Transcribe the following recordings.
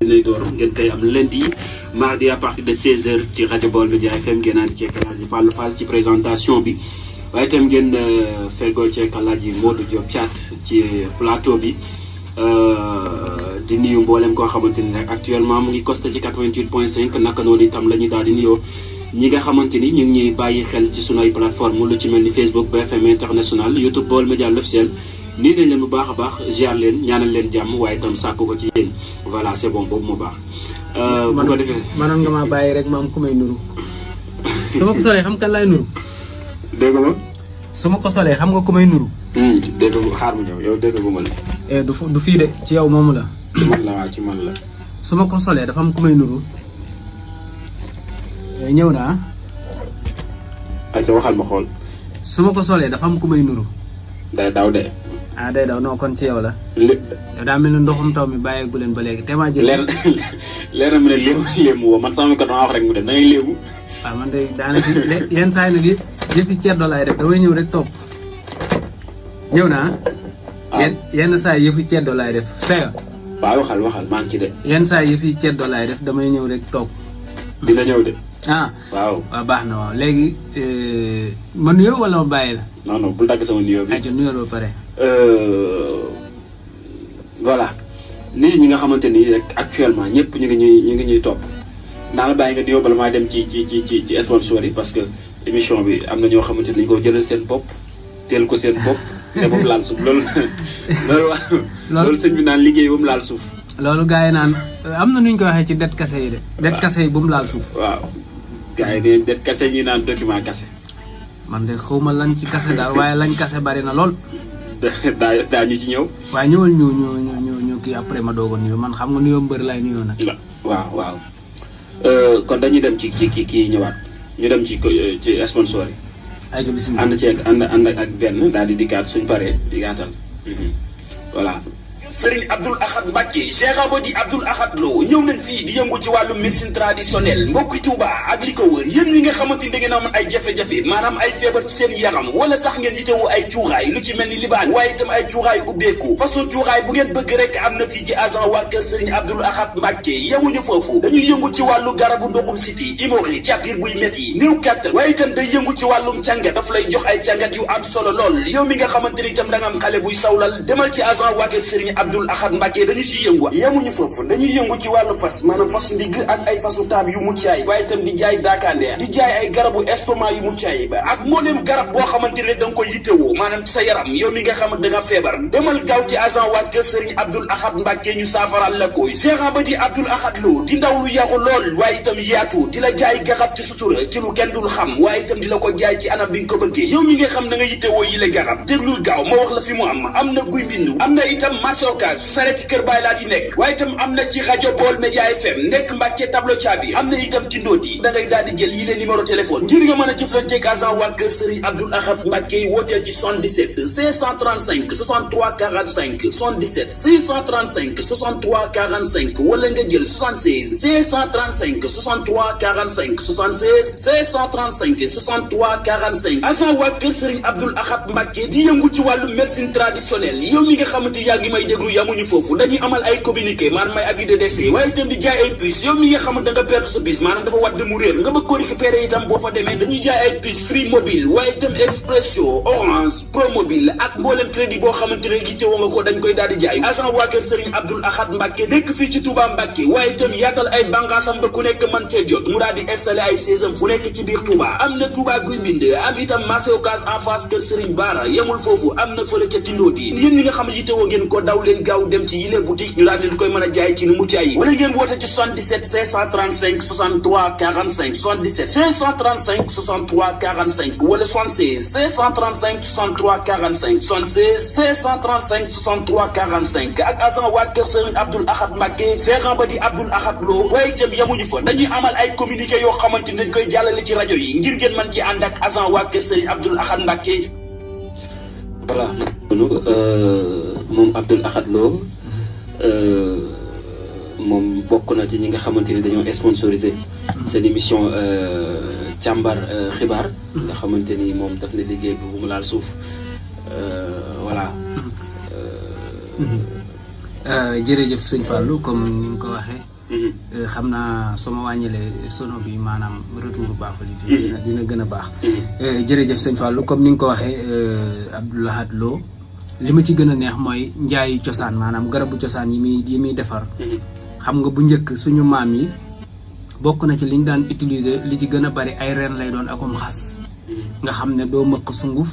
lay door ngeen koy am lundi mardi à partir de 16h ci rajo Baol Média FM ngeen ànd ci Elhadji Fallou Fall ci présentation bi waaye itam ngeen feggoo ci Elhadji Modou Diop Thiat ci plateau bi di nuyu mboolem koo xamante ni rek actuellement mu ngi costé ci 88.5 naka noonu itam la ñu daal di nuyoo ñi nga xamante ni ñu ngi ñuy bàyyi xel ci sunu ay plateforme lu ci mel ni Facebook BFM International YouTube Baol Média l'officiel nii nañ leen bu baax a baax ziar leen ñaanal leen jàmm waaye itam sàkku ko ci yéen voilà c'est bon boobu moo baax. bu ko defee maanaam nga maa bàyyi rek ma am ku may nuru su ma ko solee xam kan laay nuru. dégg nga. su ma ko solee xam nga ku may nuru. dégg nga xaar mu ñëw yow dégg nga ma la. du fii de ci yow moomu la. ci man la waaw ci man la. su ma ko solee dafa am ku may nuru. ñëw naa. ayca waxal ma xool. su ma ko solee dafa am ku may nuru. day daw de. day daw non kon ci yow la. lépp yow daa mel ni ndoxum taw mi bàyyeegu leen ba léegi te maa jël. leer na mu ne léemu woo man sama ko dama wax rek mu dem da ngay léemu. waaw man de daanaka yenn saa yi nag yëfi ceddo laay def damay ñëw rek toog ñëw naa. yenn saa yi yëfi ceddo laay def fee. waaw waxal maa ngi ci de. yenn saa yi yëfi ceddo laay def damay ñëw rek toog. dina ñëw de. waaw baax na waaw léegi ma nuyoo wala ma bàyyi la. non bul dagg sama nuyoo bi. ayca nuyoo ba pare. voilà lii ñi nga xamante ni rek actuellement ñëpp ñu ngi ñuy topp naa la bàyyi nga nuyoo bala maa dem ci sponsor yi parce que émission bi am na ñoo xamante ni dañu ko jëlal seen bopp teel ko seen bopp te ba mu laal suuf loolu sëñ bi naan liggéey ba mu laal suuf. loolu gars yi naan am na nu ñu ko waxee ci det kase yi de. det kase yi bu mu laal suuf. waaw gars yi de det kase ñi naan document kase. man de xawma lañ ci kase daal waaye lañ kase bari na lool. daa ñu ci ñëw. waaye ñëwal ñu kii après ma doog a nuyoo man xam nga nuyoo mbër laay nuyoo nag. waaw kon dañuy dem ci kii ñëwaat ñu dem ci sponsor yi. ayca bisimilah ànd ak benn daal di dikkaat suñ paree di gàttal voilà. Serigne Abdoul Ahad Mbacké gérant ba di Abdoul Ahad Lo ñëw nañ fii di yëngu ci wàllu médecine traditionnelle mbokki Touba ak li ko wër yéen ñi nga xamante ni da ngeen am ay jafe-jafe maanaam ay feebar ci seen yaram wala sax ngeen yitewoo ay cuuraay lu ci mel ni libaan waaye itam ay cuuraay ubbeeku façon cuuraay bu ngeen bëgg rek am na fii ci agent waa kër Serigne Abdoul Ahad Mbacké yemuñu foofu dañuy yëngu ci wàllu garabu ndoxum siti hémorroïde càppir buy métti néew kàttan waaye itam day yëngu ci wàllum càngat daf lay jox ay càngat yu am solo lool yow mi nga xamante ni itam da nga am xale buy sawlal demal ci agent waa kër Serigne Abdoul Ahad Mbacké dañu ci yëngu yemuñu foofu dañuy yëngu ci wàllu fas maanaam fasu ndigg ak ay fasu taab yu mucc ayib waaye itam di jaay daakaandeer di jaay ay garabu estomac yu mucc ayib ak mbooleem garab boo xamante ne da nga koy yittewoo maanaam ci sa yaram yow mi nga xamante da nga feebar demal gaaw ci agent waa kër Serigne Abdoul Ahad Mbacké ñu saafaral la koy gérant ba di Abdoul Ahad Lo di ndaw lu yaxu lool waaye itam yaatu di la jaay garab ci sutura ci lu kenn dul xam waaye itam di la ko jaay ci anam bi nga ko bëggee yow mi nga xam da nga yittewoo yi la garab déglul gaaw ma wax la fi mu am na guy mbindu am na itam marsokas sare ci kër Baay laa di nekk waaye itam am na ci rajo Baol Média FM nekk Mbacké tableau caabi am na itam tindooti da ngay daal di jël yi leen numéro téléphone ngir nga mën a jëflanteeg agent waa kër Serigne Abdoul Ahad Mbacké wooteel ci 77 535 63 45 77 635 63 45 wala nga jël 76 535 63 45 76 535 63 45 agent waa kër Serigne Abdoul Ahad Mbacké di yëngu ci wàllu médecine traditionnelle yow mi nga xamante yaa ngi may déglu yamuñu foofu dañuy amal ay communiqué maanaam ay avis de décès waaye itam di jaay ay puces yow mi nga xamante da nga perdre sa puce maanaam dafa wadd mu réer nga bëgg ko récupérer itam boo fa demee dañuy jaay ay puces Free Mobile waaye itam Expresso Orange Pro Mobile ak mboolem crédit boo xamante ne gi teewoo nga ko dañ koy daal di jaay agent waa kër Serigne Abdoul Ahad Mbacké nekk fii ci Touba Mbacké waaye itam yaatal ay bànqaasam ba ku nekk mën cee jot mu daal di installé ay saisam fu nekk ci biir Touba am na Touba Guy Mbind am itam marché Ocass en face kër Serigne Bara yemul foofu am na fële ca Tindodi yéen ñi nga xam ne yittewoo ngeen ko daw leen gaaw dem ci yile boutique ñu daal leen koy mën a jaay ci nu mucc ayib wala ngeen woote ci 77 535 63 45 77 535 63 45 wala 76 535 63 45 76 535 63 45 ak agent waa kër Serigne Abdoul Ahad Mbacké gérant ba di Abdoul Ahad Lo waaye itam yemuñu fa dañuy amal ay communiqué yoo xamante ni dañ koy jàllale ci rajo yi ngir ngeen mën ci ànd ak agent waa kër Serigne Abdoul Ahad Mbacké. voilà moom Abdoul Ahad Lo moom bokk na ci ñi nga xamante ni dañoo sponsorisé seen émission càmbar xibaar nga xamante ni moom daf na liggéey bu mu laal suuf voilà. jërëjëf sëñ Fallou comme ni nga ko waxee. xam naa soo ma wàññilee sono bi maanaam retour baaxul yi fii dina gën a baax. jërëjëf sëñ Fallou comme ni nga ko waxee Abdou Lahad Lo li ma ci gën a neex mooy njaayu cosaan maanaam garabu cosaan yi muy defar. xam nga bu njëkk suñu maam yi bokk na ci liñ daan utiliser li ci gën a bari ay reen lay doon akum xas. nga xam ne doo mëq sunguf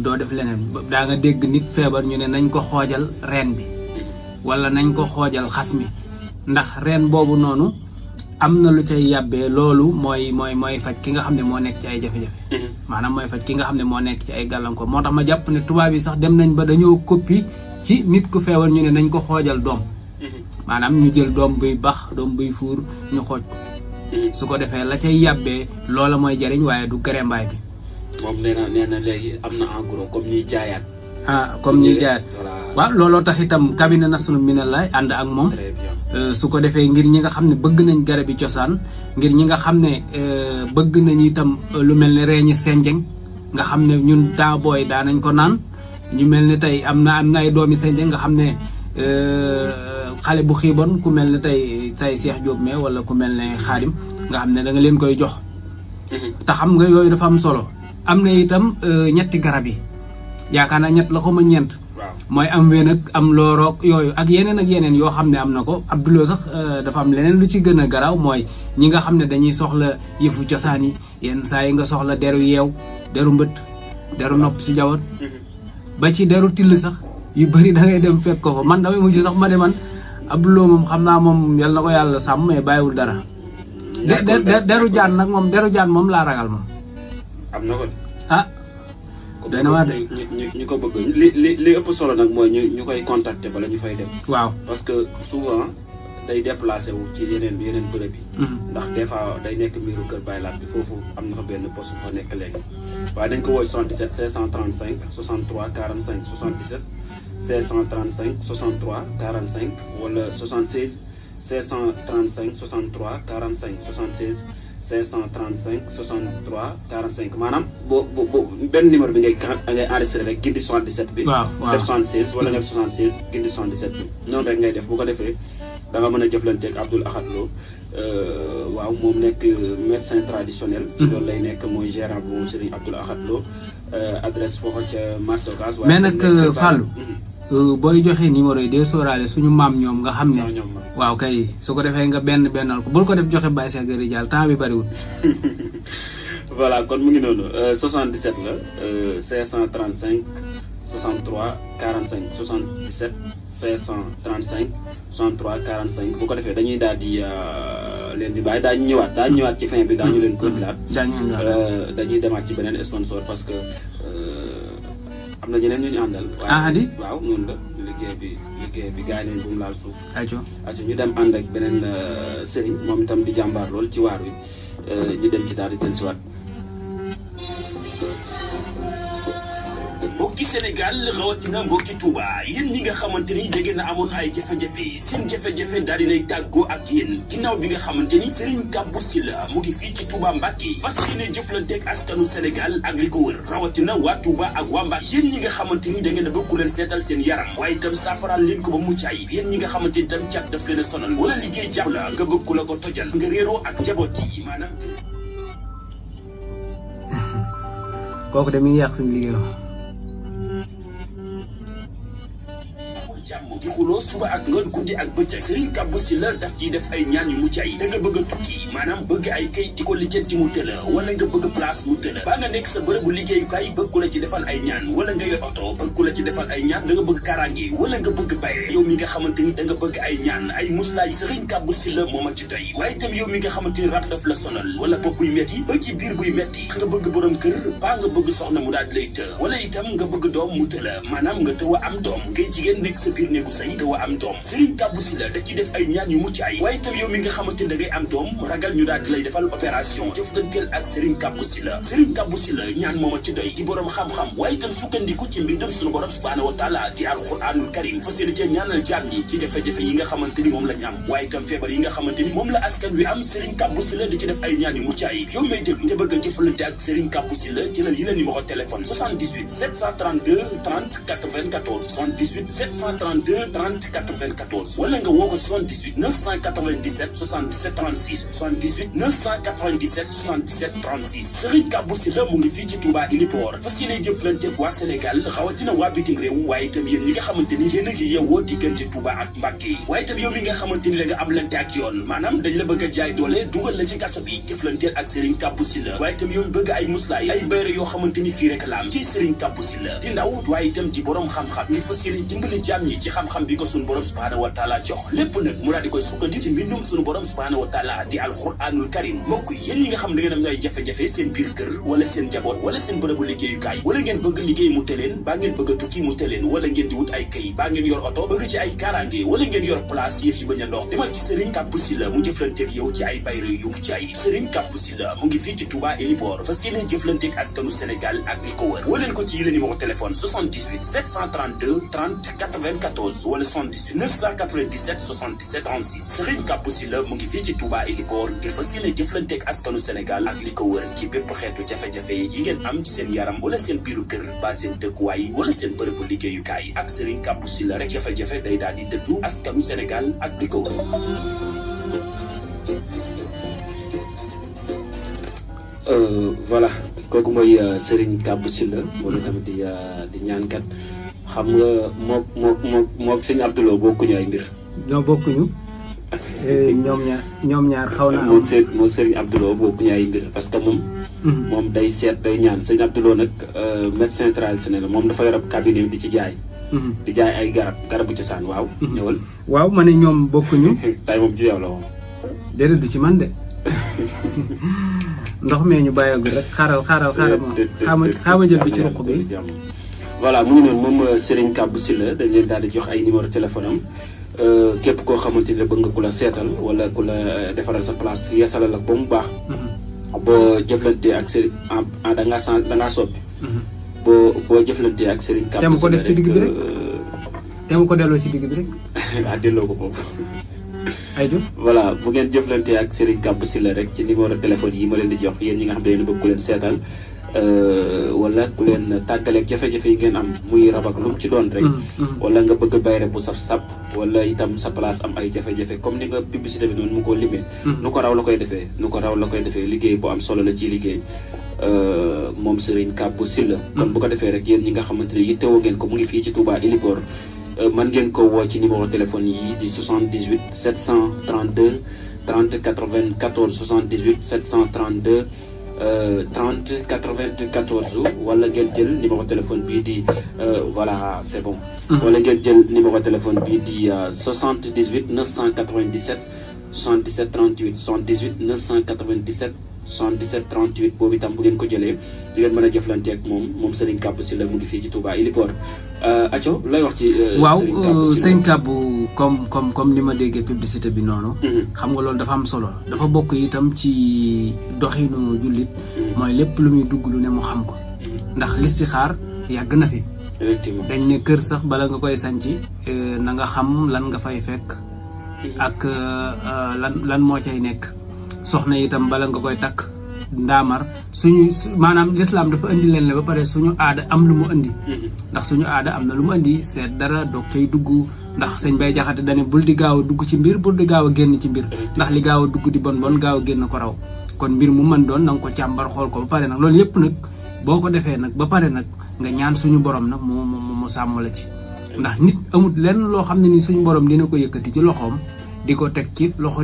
doo def leneen daa nga dégg nit feebar ñu ne nañ ko xoojal reen bi wala nañ ko xoojal xas mi ndax reen boobu noonu am na lu cay yàbbee loolu mooy faj ki nga xam ne moo nekk ci ay jafe-jafe. maanaam mooy faj ki nga xam ne moo nekk ci ay gàllankoor moo tax ma jàpp ne tubaab yi sax dem nañ ba dañoo koppi ci nit ku feebar ñu ne nañ ko xoojal doom maanaam ñu jël doom buy bax doom buy fuur ñu xooj ko su ko defee la cay yàbbee loola mooy jariñ waaye du gërëmbaay bi. moom nee na léegi am na en gros comme ñuy jaayaat. comme ñuy jaayaat. waaw looloo tax itam cabinet national minalay ànd ak moom. su ko defee ngir ñi nga xam ne bëgg nañ garabi cosaan ngir ñi nga xam ne bëgg nañ itam lu mel ne reeñi senjeng nga xam ne ñun temps booy daa nañ ko naan ñu mel ne tey am na ay doomi senjeng nga xam ne xale bu xiiboon ku mel ne tey say Cheikh Diop mais wala ku mel ne Xaadim nga xam ne da nga leen koy jox. te xam nga yooyu dafa am solo. am na itam ñetti garab yi yaakaar naa ñett la ko ma ñeent. mooy am ween ak am looroog yooyu ak yeneen yoo xam ne am na ko Abdoulaye sax dafa am leneen lu ci gën a garaaw mooy ñi nga xam ne dañuy soxla yëfu cosaan yi yenn saa yi nga soxla deru yeew deru mbëtt deru nopp ci jawat ba ci deru till sax yu bëri da ngay dem fekk ko fa man damay mujj sax ma de man Abdoulaye moom xam naa moom yal na ko yàlla sàmm mais bàyyiwul dara. deru jaan nag moom deru jaan moom laa ragal moom. am na ko doy na waa de ñu ko bëgg li ëpp solo nag mooy ñu koy contacter bala ñu fay dem. waaw parce que souvent day déplacé wu ci yeneen bërëb yi. ndax des fois day nekk mbiru kër Baye Laat bi foofu am na fa benn poste fa nekk léegi. waaye dañ ko woo 77 535 63 45 77 535 63 45 wala 76 535 63 45 76. 535 63 45 maanaam boo benn numéro bi ngay enregistré rek gindi 77 bi. waaw def 76 wala nga def 76 gindi 77 bi. noonu rek ngay def bu ko defee da nga mën a jëflanteeg Abdou Lahad Lo waaw moom nekk médecin traditionnel. ci loolu lay nekk mooy gérant bu Serigne Abdou Lahad Lo adresse foofa ca marché Ocass. mais nag Fallou. booy joxe numéro yi dee sóoraale suñu maam ñoom nga xam ne. waaw kay su ko defee nga bennal ko bul ko def joxe Baye Cheikh Gari Dial temps bi bariwul. voilà kon mu ngi noonu 77 la 535 63 45 77 535 63 45 bu ko defee dañuy daal di leen di bàyyi daañu ñëwaat ci fin bi daañu leen ko bilaat. dañuy demaat ci beneen sponsor parce que. am na ñeneen ñu ñu àndal. di waaw noonu la liggéey bi gars yi bu mu laal suuf. ayca ñu dem ànd ak beneen sëriñ moom itam di jàmbaar lool ci waar wi ñu dem ci daal di dellusiwaat. mbokki Sénégal rawatina mbokki Touba yéen ñi nga xamante ni da ngeen a amoon ay jafe-jafe seen jafe-jafe daal dinay tàggoo ak yéen ginnaaw bi nga xamante ni Serigne Kabou Sylla mu ngi fii ci Touba Mbacké fas yéene jëflanteeg askanu Sénégal ak li ko wër rawatina waa Touba ak waa Mbacké yéen ñi nga xamante ni da ngeen a bëgg ku leen seetal seen yaram waaye itam saafaraal leen ko ba mucc ayib yéen ñi nga xamante ni itam cat daf leen a sonal wala liggéey jàpp la nga bëgg ku la ko tojal nga réeroo ak njaboot yi maanaam kooku de mi ngi yàq suñu liggéey jàmm di xuloo suba ak ngoon guddi ak bëccëg Serigne Kabou Sylla daf ciy def ay ñaan yu mucc ay da nga bëgg a tukki maanaam bëgg ay kayit di ko lijjanti mu tëla wala nga bëgg place mu tëla baa nga nekk sa bërëbu liggéeyukaay bëgg ku la ci defal ay ñaan wala nga yor oto bëgg ku la ci defal ay ñaan da nga bëgg kaaraange wala nga bëgg bayre yow mi nga xamante ni da nga bëgg ay ñaan ay muslaay Serigne Kabou Sylla moo ma ci doy waaye itam yow mi nga xamante ni rab daf la sonal wala bopp buy metti ba ci biir buy metti nga bëgg borom kër baa nga bëgg soxna mu daal di lay të wala itam nga bëgg doom mu tëla maanaam nga tëw a am doom ngay jigéen nekk sa biir néegu say tëw a am doom Serigne Kabou Sylla da ci def ay ñaan yu mucc ay waaye itam yow mi nga xamante ni da ngay am doom ragal ñu daal di lay defal opération jëflanteel ak Serigne Kabou Sylla Serigne Kabou Sylla ñaan mooma ci doy di borom xam-xam waaye itam sukkandiku ci mbindam sunu borom subhanahu wa taala di alquranul karim fas yéene cee ñaanal jaam ñi ci jafe-jafe yi nga xamante ni moom la ñu am waaye itam feebar yi nga xamante ni moom la askan wi am Serigne Kabou Sylla da ci def ay ñaan yu mucc ay yow may déglu te bëgg a jëflante ak Serigne Kabou Sylla jëlal yi la numéro téléphone 78 732 30 94 78 732 732 30 94 wala nga woo ko 78 997 77 36 78 997 77 36 Serigne Kabou Sylla mu ngi fii ci Touba Ilipor fas yéene jëflante ak waa Sénégal rawatina waa bitim réew waaye itam yéen ñi nga xamante ni yéen a ngi yeewoo diggante Touba ak Mbacké waaye itam yow mi nga xamante ni da nga am lante ak yoon maanaam dañ la bëgg a jaay doole dugal la ci kaso bi jëflanteel ak Serigne Kabou Sylla waaye itam yow bëgg ay muslaay ay bayre yoo xamante ni fii rek la am ci Serigne Kabou Sylla di ndaw waaye itam di borom xam-xam ngir fas yéene dimbali jaam ñi ci xam-xam bi ko sunu borom subhanahu wa taala jox lépp nag mu daal di koy sukkandi ci mbindum sunu borom subhanahu wa taala di alquranul karim mbokk yéen ñi nga xam da ngeen am ay jafe-jafe seen biir kër wala seen njaboot wala seen bërëbu liggéeyukaay wala ngeen bëgg liggéey mu tëleen baa ngeen bëgg a tukki mu tëleen wala ngeen di wut ay këy baa ngeen yor oto bëgg ci ay kaaraange wala ngeen yor place yëf yi bañ a ndox demal ci Serigne Kabou Sylla mu jëflanteeg yow ci ay bayre yu mu ci ay Serigne Kabou Sylla mu ngi fii ci Touba Ilipor fas yéene jëflanteeg askanu Sénégal ak li ko wër woo leen ko ci yile numéro téléphone 78 732 30 94 wala 78 997 77 36 Serigne Kabou Sylla mu ngi fii ci Touba Ilipor ngir fas yéene jëflanteeg askanu Sénégal ak li ko wër ci bépp xeetu jafe-jafe yi ngeen am ci seen yaram wala seen biiru kër ba seen dëkkuwaay wala seen bërëbu liggéeyukaay ak Serigne Kabou Sylla rek jafe-jafe day daal di dëddu askanu Sénégal ak li ko wër. Voilà kooku mooy Serigne Kabou Sylla moom itam di ñaankat xam nga mook sëñ Abdoulaye bokkuñu ay mbir. ñoo bokkuñu ñoom ñaar xaw na am. moom Serigne Abdoulaye bokkuñu ay mbir parce que moom day seet day ñaan sëñ Abdoulaye nag médecin traditionnel moom dafa yor ab cabinet di ci jaay. di jaay ay garabu cosaan waaw. ñëwal waaw ma ne ñoom bokkuñu. tay moom ci yow la moom. déedéet du ci man de. ndox mee ñu bàyyagul rek xaaral moom xaama jël bi ci ruq bi. voilà mu ngi noonu moom Serigne Kabou Sylla dañ leen daal di jox ay numéro téléphone am képp koo xamante ne bëgg nga ku la seetal wala ku la defaral sa place yeesalal ak ba mu baax. boo jëflantee ak Serigne da ngaa soppi. boo jëflantee ak Serigne Kabou Sylla te mu ko def ci digg bi rek te mu ko delloo ci digg bi rek. ah delloo ko foofu. aydu voilà bu ngeen jëflantee ak Serigne Kabou Sylla rek ci numéro téléphone yi ma leen di jox yéen ñi nga xam ne yéen bëgg ku leen seetal wala ku leen tàggaleeg jafe-jafe yi ngeen am muy rab ak lu mu ci doon rek. wala nga bëgg bayre bu saf sap wala itam sa place am ay jafe-jafe comme ni nga publicité bi noonu mu ko limee. nu ko raw la koy defee liggéey bu am solo la ci liggéey moom Serigne Kabou Sylla. kon bu ko defee rek yéen ñi nga xamante ne yittewoo ngeen ko mu ngi fii ci Touba Ilipor. man ngeen ko woo ci numéro téléphone yi di 78 732 30 94 78 732 30 94 wala ngeen jël numéro téléphone bii di voilà c'est bon. wala ngeen jël numéro téléphone bii di 78 997 77 38 78 997 77 38 boobu itam bu ngeen ko jëlee di ngeen mën a jëflante ak moom Serigne Kabou Sylla mu ngi fii ci Touba Ilipor. Aco lay wax ci. waaw Serigne Kabou comme ni ma déggee publicité bi noonu. xam nga loolu dafa am solo dafa bokk itam ci doxinu jullit. mooy lépp lu muy dugg lu ne mu xam ko. ndax listixaar yàgg na fi. effectivement dañ ne kër sax bala nga koy sanc na nga xam lan nga fay fekk. ak lan moo cay nekk. soxna itam bala nga koy takk ndaamar maanaam lislaam dafa indi leen la ba pare suñu aada am lu mu indi ndax suñu aada am na lu mu indi seet dara doog cay dugg ndax sëñ Bay Jaxate dane bul di gaaw a dugg ci mbir bul di gaaw a génn ci mbir ndax li gaaw a dugg di bon gaaw a génn ko raw kon mbir mu mën doon na nga ko càmbar xool ko ba pare nag loolu yëpp nag boo ko defee nag ba pare nag nga ñaan suñu borom nag mu sàmm la ci ndax nit amut lenn loo xam ne ni suñu borom dina ko yëkkati ci loxoom di ko teg ci loxo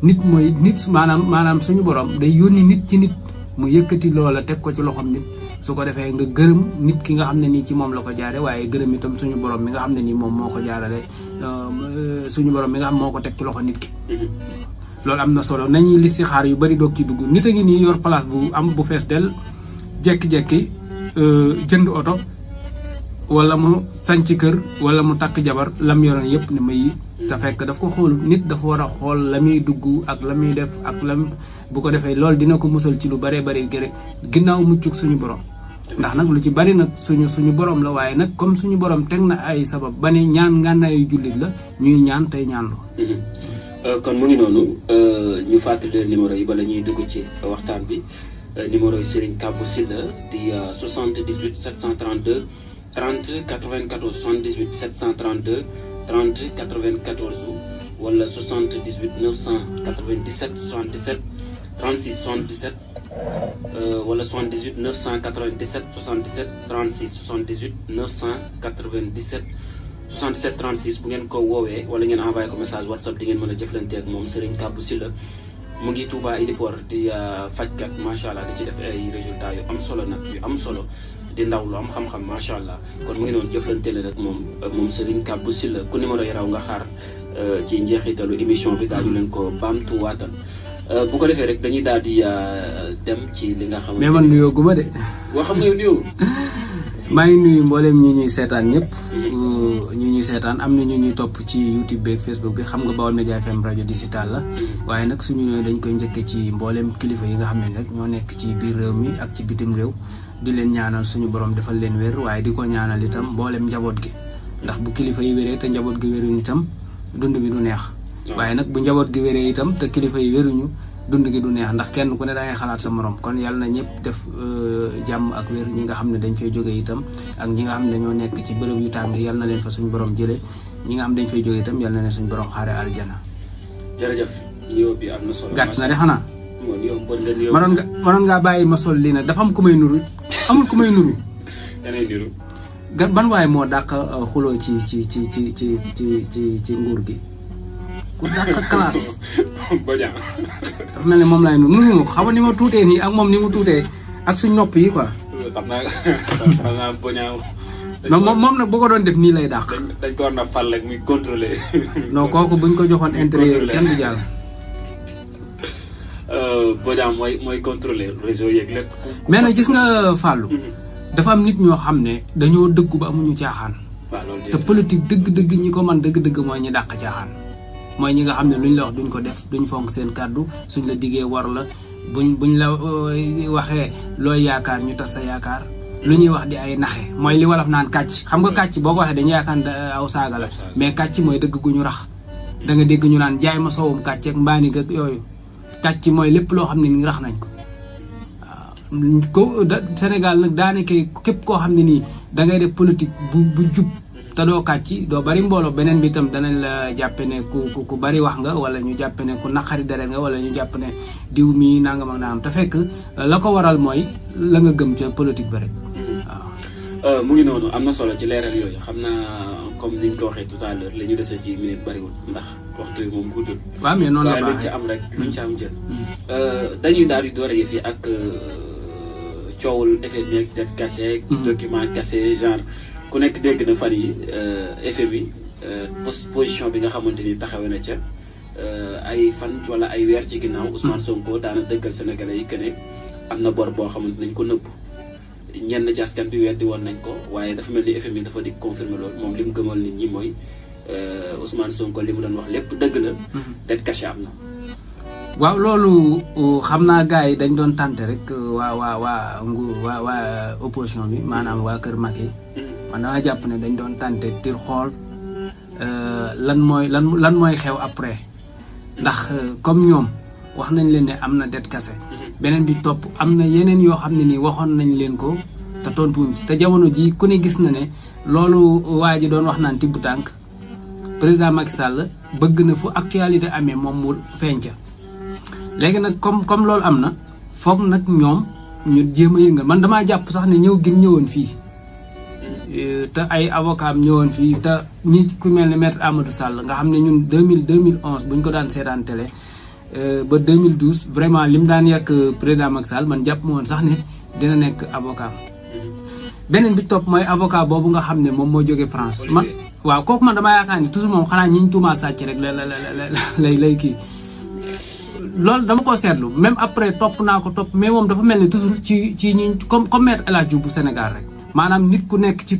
nit mooy nit maanaam suñu borom day yónni nit ci nit mu yëkkati loola teg ko ci loxoom nit su ko defee nga gërëm nit ki nga xam ne nii ci moom la ko jaare waaye gërëm itam suñu borom mi nga xam ne nii moom moo ko jaarale suñu borom mi nga xam moo ko teg ci loxo nit ki. loolu am na solo nañuy listixaar yu bari doog ci dugg nit a ngi nii yor place bu fees del jekki-jekki jënd oto wala mu sanc kër wala mu takk jabar lam yoroon yëpp ne may te fekk daf ko xool nit dafa war a xool la muy dugg ak la muy def ak bu ko defee loolu dina ko musal ci lu bëree bëri gërë ginnaaw muccug suñu borom ndax nag lu ci bari nag suñu borom la waaye nag comme suñu borom teg na ay sabab ba ne ñaan ngànnaayu jullit la ñuy ñaan tey ñaanlu. kon mu ngi noonu ñu fàttali numéro yi bala ñuy dugg ci waxtaan bi numéro yi Serigne Kabou Sylla di 78 732 30 94 78 732 30 94 wala 78 997 77 36 77 wala 78 997 77 36 78 997 67 36 bu ngeen ko woowee wala ngeen envoyé ko message WhatsApp di ngeen mën a jëflante ak moom Serigne Kabou Sylla mu ngi Touba Héliport di fajkat macha allah di ci def ay résultats yu am solo nag yu am solo di ndaw lu am xam-xam macha allah kon mu ngi noonu jëflante leen ak moom Serigne Kabou Sylla ku numéro yi raw nga xaar ci njeexitalu émission bi daal di leen ko baamtuwaatal bu ko defee rek dañuy daal di dem ci li nga xam. mais man nuyoo gu ma de. boo xam nga nuyoo. maa ngi nuyu mboolem ñi ñuy seetaan ñëpp. ñu ñuy seetaan am na ñu ñuy topp ci YouTube beeg Facebook bi xam nga Baol Média FM rajo digital la. waaye nag suñu ñëwee dañ koy njëkkee ci mboolem kilifa yi nga xam ne rek ñoo nekk ci biir réew mi ak ci bitim réew di leen ñaanal suñu borom defal leen wér waaye di ko ñaanal itam mboolem njaboot gi ndax bu kilifa yi wéree te njaboot gi wéruñu itam dund bi du neex. waaye nag bu njaboot gi wéree itam te kilifa yi wéruñu dund gi du neex ndax kenn ku ne da ngay xalaat sa morom kon yàlla na ñëpp def jàmm ak wér ñi nga xam ne dañ fay jóge itam ak ñi nga xam ne dañoo nekk ci bërëb yu tàng yàlla na leen fa suñu borom jëlee ñi nga xam dañ fay jóge itam yàlla na leen suñu borom xaare aljana. jërëjëf nuyoo bi am na solo. gàtt na de xanaa. manoon manoon ngaa bàyyi ma sol lii nag dafa am ku may nuru amul ku may nuru. ban waaye moo dàq xuloo ci nguur gi. ku dàq classe. Bodian. dafa mel ne moom laay nuru xam nga ni ma tuutee nii ak moom ni mu tuutee ak suñ nopp yi quoi. xam naa Bodian. non moom nag bu ko doon def nii lay dàq. dañ ko war na fal rek muy contrôler. non kooku buñ ko joxoon intérieur kenn du jàll. Bodian mooy contrôler réseau yeeg lépp. mais nag gis nga Fallou. dafa am nit ñoo xam ne dañoo dëggu ba amuñu caaxaan. te politique dëgg-dëgg ñi ko man dëgg-dëgg mooy ñi dàq caaxaan. mooy ñi nga xam ne luñ la wax duñ ko def duñ fonk seen kàddu suñ la diggee war la buñ la waxee looy yaakaar ñu tas sa yaakaar lu ñuy wax di ay naxe mooy li wolof naan kàcc xam nga kàcc boo ko waxee dañuy yaakaar aw saaga la mais kàcc mooy dëgg gu ñu rax da nga dégg ñu naan jaay ma soowum kàcc ak mbaani ak yooyu kàcc mooy lépp loo xam ne ni rax nañ ko waaw Sénégal nag daanaka képp koo xam ne nii da ngay def politique bu jub te doo kàcci doo bari mbooloo beneen bi itam danañ la jàppe ne ku bari wax nga wala ñu jàppe ne ku naqari deret nga wala ñu jàpp ne diw mi nangam ak naam te fekk la ko waral mooy la nga gëm ca politique ba rek waaw. mu ngi noonu am na solo ci leeral yooyu xam naa comme niñ ko waxee tout à l'heure la ñu dese ci minute bariwul ndax waxtu yi moom guddul. waaw mais noonu la baaxee luñ ci am rek luñ ci am jël. dañuy daal di door a yëf yi ak coowul effet bi ak det cassé. document cassé genre. ku nekk dégg na fan yi FMI position bi nga xamante ni taxawe na ca ay fan wala ay weer ci ginnaaw Ousmane Sonko daana dëggal Sénégalais yi que ne am na bor boo xamante nañ ko nëbb ñenn ci askan bi weddi woon nañ ko waaye dafa mel ni FMI dafa di confirmer loolu moom li mu gëmal nit ñi mooy Ousmane Sonko li mu doon wax lépp dëgg la. det caché am na. waaw loolu xam naa gars yi dañ doon tànte rek waa opposition bi maanaam waa Kër Macky man dama jàpp ne dañ doon tànte tir xool lan mooy xew après ndax comme ñoom wax nañ leen ne am na det kase beneen bi topp am na yeneen yoo xam ne nii waxoon nañ leen ko te tontuwuñ ci te jamono ji ku ne gis na ne loolu waa ji doon wax naan tibb tànk président Macky Sall bëgg na fu actualité amee moom mu feeñ ca léegi nag comme loolu am na foog nag ñoom ñu jéem a yëngal man damaa jàpp sax ne ñëw gi ñëwoon fii te ay avocat am ñëwoon fii te ñi ku mel ne maître Amadou Sall nga xam ne ñun 2011 bu ñu ko daan seetaan télé ba 2012 vraiment lim daan yàq président Macky Sall man jàpp ma woon sax ne dina nekk avocat beneen bi topp mooy avocat boobu nga xam ne moom moo jógee France man waaw kooku man damaa yaakaar ni toujours moom xanaa ñi ñu tuumaal sàcc rek lay kii loolu dama ko seetlu même après topp naa ko topp mais moom dafa mel ni toujours ci ñi comme maître El Hadji Diouf bu Sénégal rek maanaam nit ku nekk ci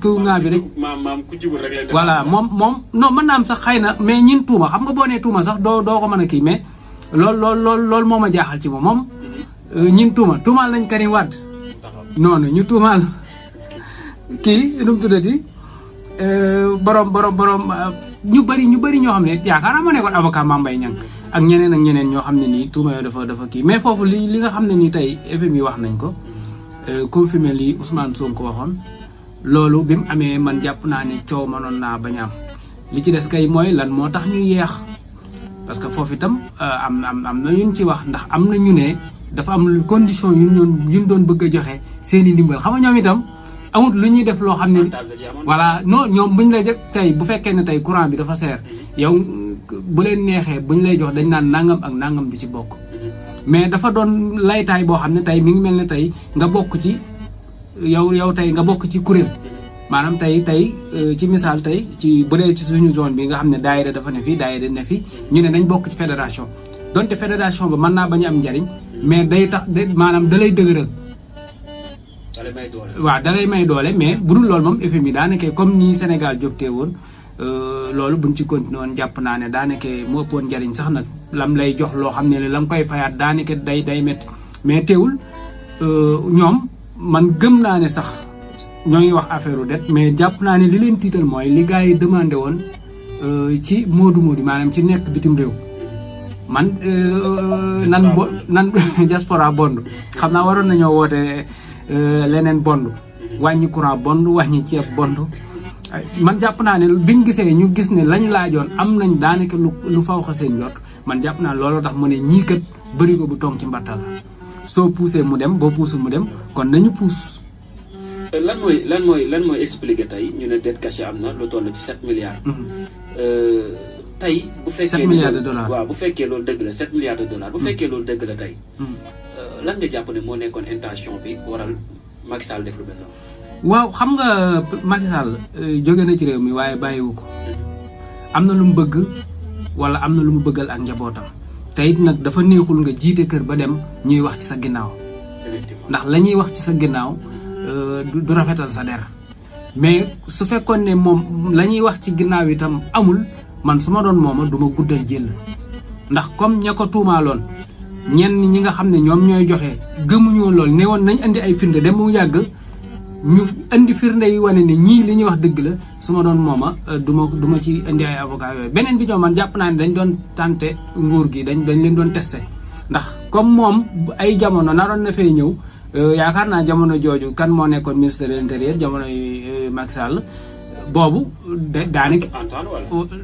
kaw ngaa bi rek. maam ku jubul rek lay def. voilà moom non mën naa am sax xëy na mais ñin tuuma xam nga boo nee tuuma sax doo ko mën a kii mais loolu moo ma jaaxal ci moom ñin tuumaal nañ Karim Wade noonu ñu tuumaal kii nu mu tuddati borom ñu bëri ñoo xam ne yaakaar naa ma nekkoon avocat Mame Mbaye Niang ak ñeneen ñoo xam ne nii tuuma yooyu dafa kii mais foofu li nga xam ne nii tey FMI wax nañ ko confirmé li Ousmane Sonko waxoon loolu bi mu amee man jàpp naa ne coow mënoon naa bañ am li ci des kay mooy lan moo tax ñu yeex parce que foofu itam am na yuñ ci wax ndax am na ñu ne dafa am condition yuñ doon bëgg a joxe seen i ndimbal xam nga ñoom itam amut lu ñuy def loo xam ne voilà non ñoom buñ lay def tey bu fekkee ne tey courant bi dafa seer yow bu leen neexee buñ lay jox dañ naan nangam ak nangam du ci bokk mais dafa doon laytaay boo xam ne tey mi ngi mel ne tey nga bokk ci yow tey nga bokk ci kuréel maanaam tey ci misaal tey ci bu dee ci suñu zone bi nga xam ne daayira dafa ne fi daayira ne fi ñu ne nañ bokk ci fédération donte fédération ba mën naa bañ a am njariñ mais day tax maanaam da lay dëgëral waaw da lay may doole mais bu dul loolu moom FMI daanaka comme nii Sénégal jógtee woon loolu buñ ci continué woon jàpp naa ne daanaka mu ëppoon njariñ sax nag lam lay jox loo xam ne la nga koy fayaat daanaka day métti mais teewul ñoom man gëm naa ne sax ñoo ngi wax affaire u dette mais jàpp naa ne li leen tiital mooy li gars yi demandé woon ci moodu maanaam ci nekk bitim réew man nan diaspora bond xam naa waroon nañoo woote leneen bond wàññi courant bond wàññi ceeb bond man jàpp naa ne biñ gisee ñu gis ne lañ laajoon am nañ daanaka lu faw xa seen jot man jàpp naa loolu tax mu ne ñii kat bëri ko bu tong ci mbattal soo poussé mu dem boo poussé mu dem kon nañu pousse. lan mooy expliquer tey ñu ne dette cachée am na lu toll ci 7 milliards. tey bu fekkee 7 milliards de dollars waaw bu fekkee loolu dëgg la 7 milliards de dollars bu fekkee loolu dëgg la tey. lan nga jàpp ne moo nekkoon intention bi waral Macky Sall def lu mel noonu. waaw xam nga Macky Sall jóge na ci réew mi waaye bàyyiwu ko am na lu mu bëgg wala am na lu mu bëggal ak njabootam te it nag dafa neexul nga jiite kër ba dem ñuy wax ci sa ginnaaw ndax la ñuy wax ci sa ginnaaw du rafetal sa der mais su fekkoon ne moom la ñuy wax ci ginnaaw itam amul man su ma doon mooma du ma guddal jël ndax comme ña ko tuumaaloon ñenn ñi nga xam ne ñoom ñooy joxe gëmuñoo lool ne woon nañ indi ay firnde dem mu yàgg ñu indi firnde yi wane ne ñii li ñuy wax dëgg la su ma doon mooma du ma ci indi ay avocat yooyu beneen bi ñoom man jàpp naa ne dañ doon tante nguur gi dañ leen doon testé ndax comme moom ay jamono naroon na fee ñëw yaakaar naa jamono jooju kan moo nekkoon ministre de l'intérieur jamono yi Macky Sall boobu daanaka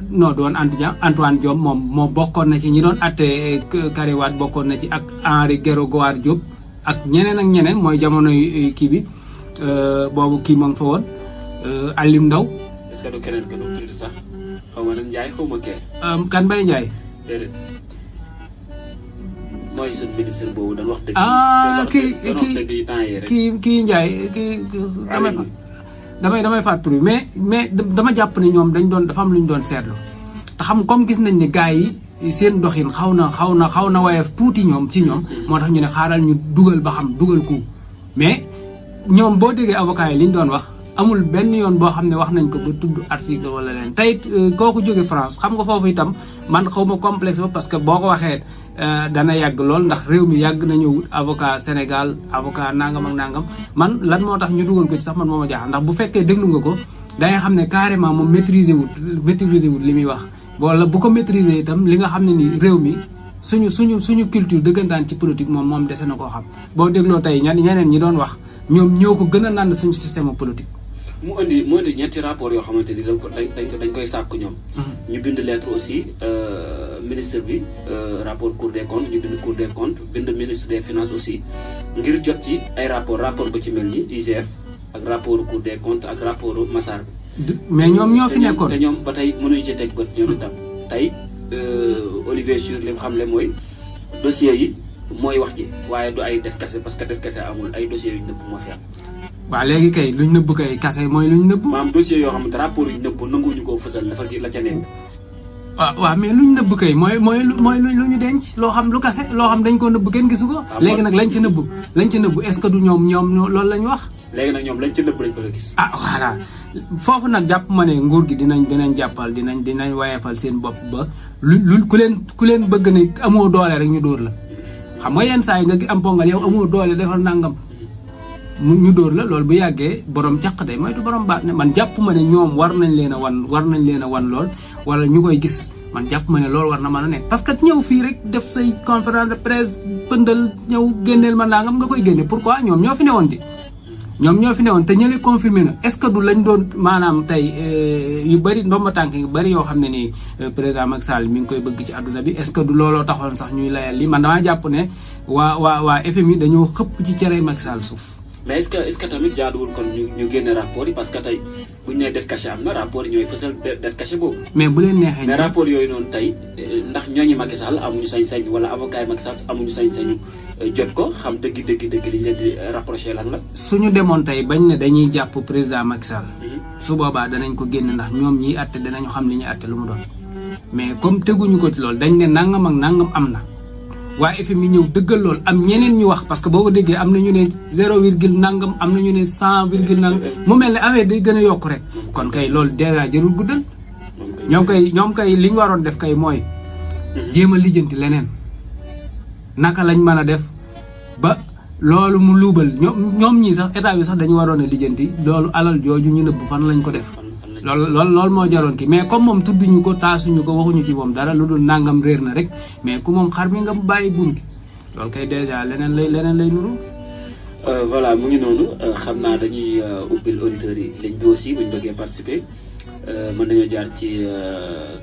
non doon Antoine Diome moom moo bokkoon na ci ñi doon atte Karim Wade bokkoon na ci ak Henri Grégoire Diop ak ñeneen mooy jamono kii bi boobu kii moo ngi fa woon Aliou Ndao est-ce que du keneen ka du tudd sax xaw ma Ndiaye xaw ma kee kan Mbaye Ndiaye déedéet mooy suñu ministre boobu dañ wax dëgg kii Ndiaye kii damay fàttali mais dama jàpp ne ñoom dafa am lu ñu doon seetlu te xam comme gis nañ ne gars yi seen doxin xaw na wayef tuuti ñoom ci ñoom moo tax ñu ne xaaral ñu dugal ba xam dugal ko mais ñoom boo déggee avocat yi li ñu doon wax amul benn yoon boo xam ne wax nañ ko ba tudd article wala leen tey kooku jóge France xam nga foofu itam man xaw ma complexe ba parce que boo ko waxee dana yàgg lool ndax réew mi yàgg na ñëw avocat Sénégal avocat nangam ak nangam man lan moo tax ñu dugal ko ci sax man moo ma jaaxal ndax bu fekkee déglu nga ko da nga xam ne carrément moom maîtriser wut li muy wax wala bu ko maîtriser itam li nga xam ne ni réew mi suñu culture dëggantaan ci politique moom dese na koo xam boo dégloo tey ñeneen ñi doon wax ñoom ñoo ko gën a nand suñu système politique. mu indi ñetti rapport yoo xamante ni dañ koy sàkk ñoom. ñu bind lettre aussi ministre bi rapport cour des comptes ñu bind cour des comptes bind ministre des finances aussi ngir jot ci ay rapport ba ci mel ni IGF ak rapport cour des comptes ak rapport Massar bi. mais ñoom ñoo fi nekkoon te ñoom ba tey mënuñu ci teg bët ñoom itam tey Olivier Sur li nga xam ne mooy dossiers yi mooy wax ji waaye du ay dette kese parce que dette kese amul ay dossiers yu ñu nëbb moo fi am. waaw léegi kay luñ nëbb kay kase mooy luñ nëbb. maanaam dossier yoo xamante rapport yu nëbb nanguwuñu koo fësal dafa la ca nekk. waaw mais luñ nëbb kay mooy lu ñu denc loo xam lu kase loo xam dañ koo nëbb kenn gisu ko. léegi nag lañ ci nëbb est-ce que du ñoom loolu lañ wax. léegi nag ñoom lañ ci nëbb lañ bëgg a gis. Voilà foofu nag jàpp ma ne nguur gi dinañ jàppal dinañ wayefal seen bopp ba lu ku leen bëgg ne amoo doole rek ñu dóor la xam nga yenn saa yi nga am pongal yow amoo doole defal nangam. ñu dóor la loolu bu yàggee borom caq day moytu borom baat ne man jàpp ma ne ñoom war nañ leen a wan lool wala ñu koy gis man jàpp ma ne loolu war na mën a nekk parce que ñëw fii rek def say conférence de presse pëndal ñëw génneel ma nangam nga koy génne pourquoi ñoom ñoo fi newoon di ñoom ñoo fi newoon te ñële confirmé na est-ce que du lañ doon maanaam tey yu bëri ndomba tànk yu bëri yoo xam ne nii président Macky Sall mi ngi koy bëgg ci àdduna bi est-ce que du looloo taxoon sax ñuy layal li man damaa jàpp ne waa FMI dañoo xëpp ci cere Macky Sall suuf. mais est-ce que tamit jaaduwul kon ñu génne rapport yi parce que tey bu ñu nee dette cachée am na rapport yi ñooy fësal dette cachée boobu. mais bu leen neexee mais rapport yooyu noonu tey ndax ñooñu Macky Sall amuñu sañ-sañ wala avocat yi Macky Sall amuñu sañ-sañu jot ko xam dëgg li ñu leen di rapproché lan la. suñu demoon tey bañ ne dañuy jàpp président Macky Sall. su boobaa danañ ko génn ndax ñoom ñiy àtte danañu xam li ñuy àtte lu mu doon mais comme teguñu ko ci loolu dañ ne nangam ak nangam am na. waa FMI ñëw dëggal lool am ñeneen ñu wax parce que boo ko déggee am na ñu ne 0 nangam am na ñu ne 100 nangam mu mel ne affaire day gën a yokk rek kon kay loolu déjà jarul guddal ñoom kay li ñu waroon def kay mooy jéem a lijjanti leneen naka lañ mën a def ba loolu mu luubal ñoom ñii sax état bi sax dañu waroon a lijjanti loolu alal jooju ñu nëbb fan lañ ko def loolu moo jaroon ki mais comme moom tudduñu ko taasuñu ko waxuñu ci moom dara lu dul nangam réer na rek mais ku moom xar mi nga bàyyi buum gi loolu kay déjà leneen lay nuru. voilà mu ngi noonu xam naa dañuy ubbil auditeurs yi ligne bi aussi buñ bëggee participer mën nañoo jaar ci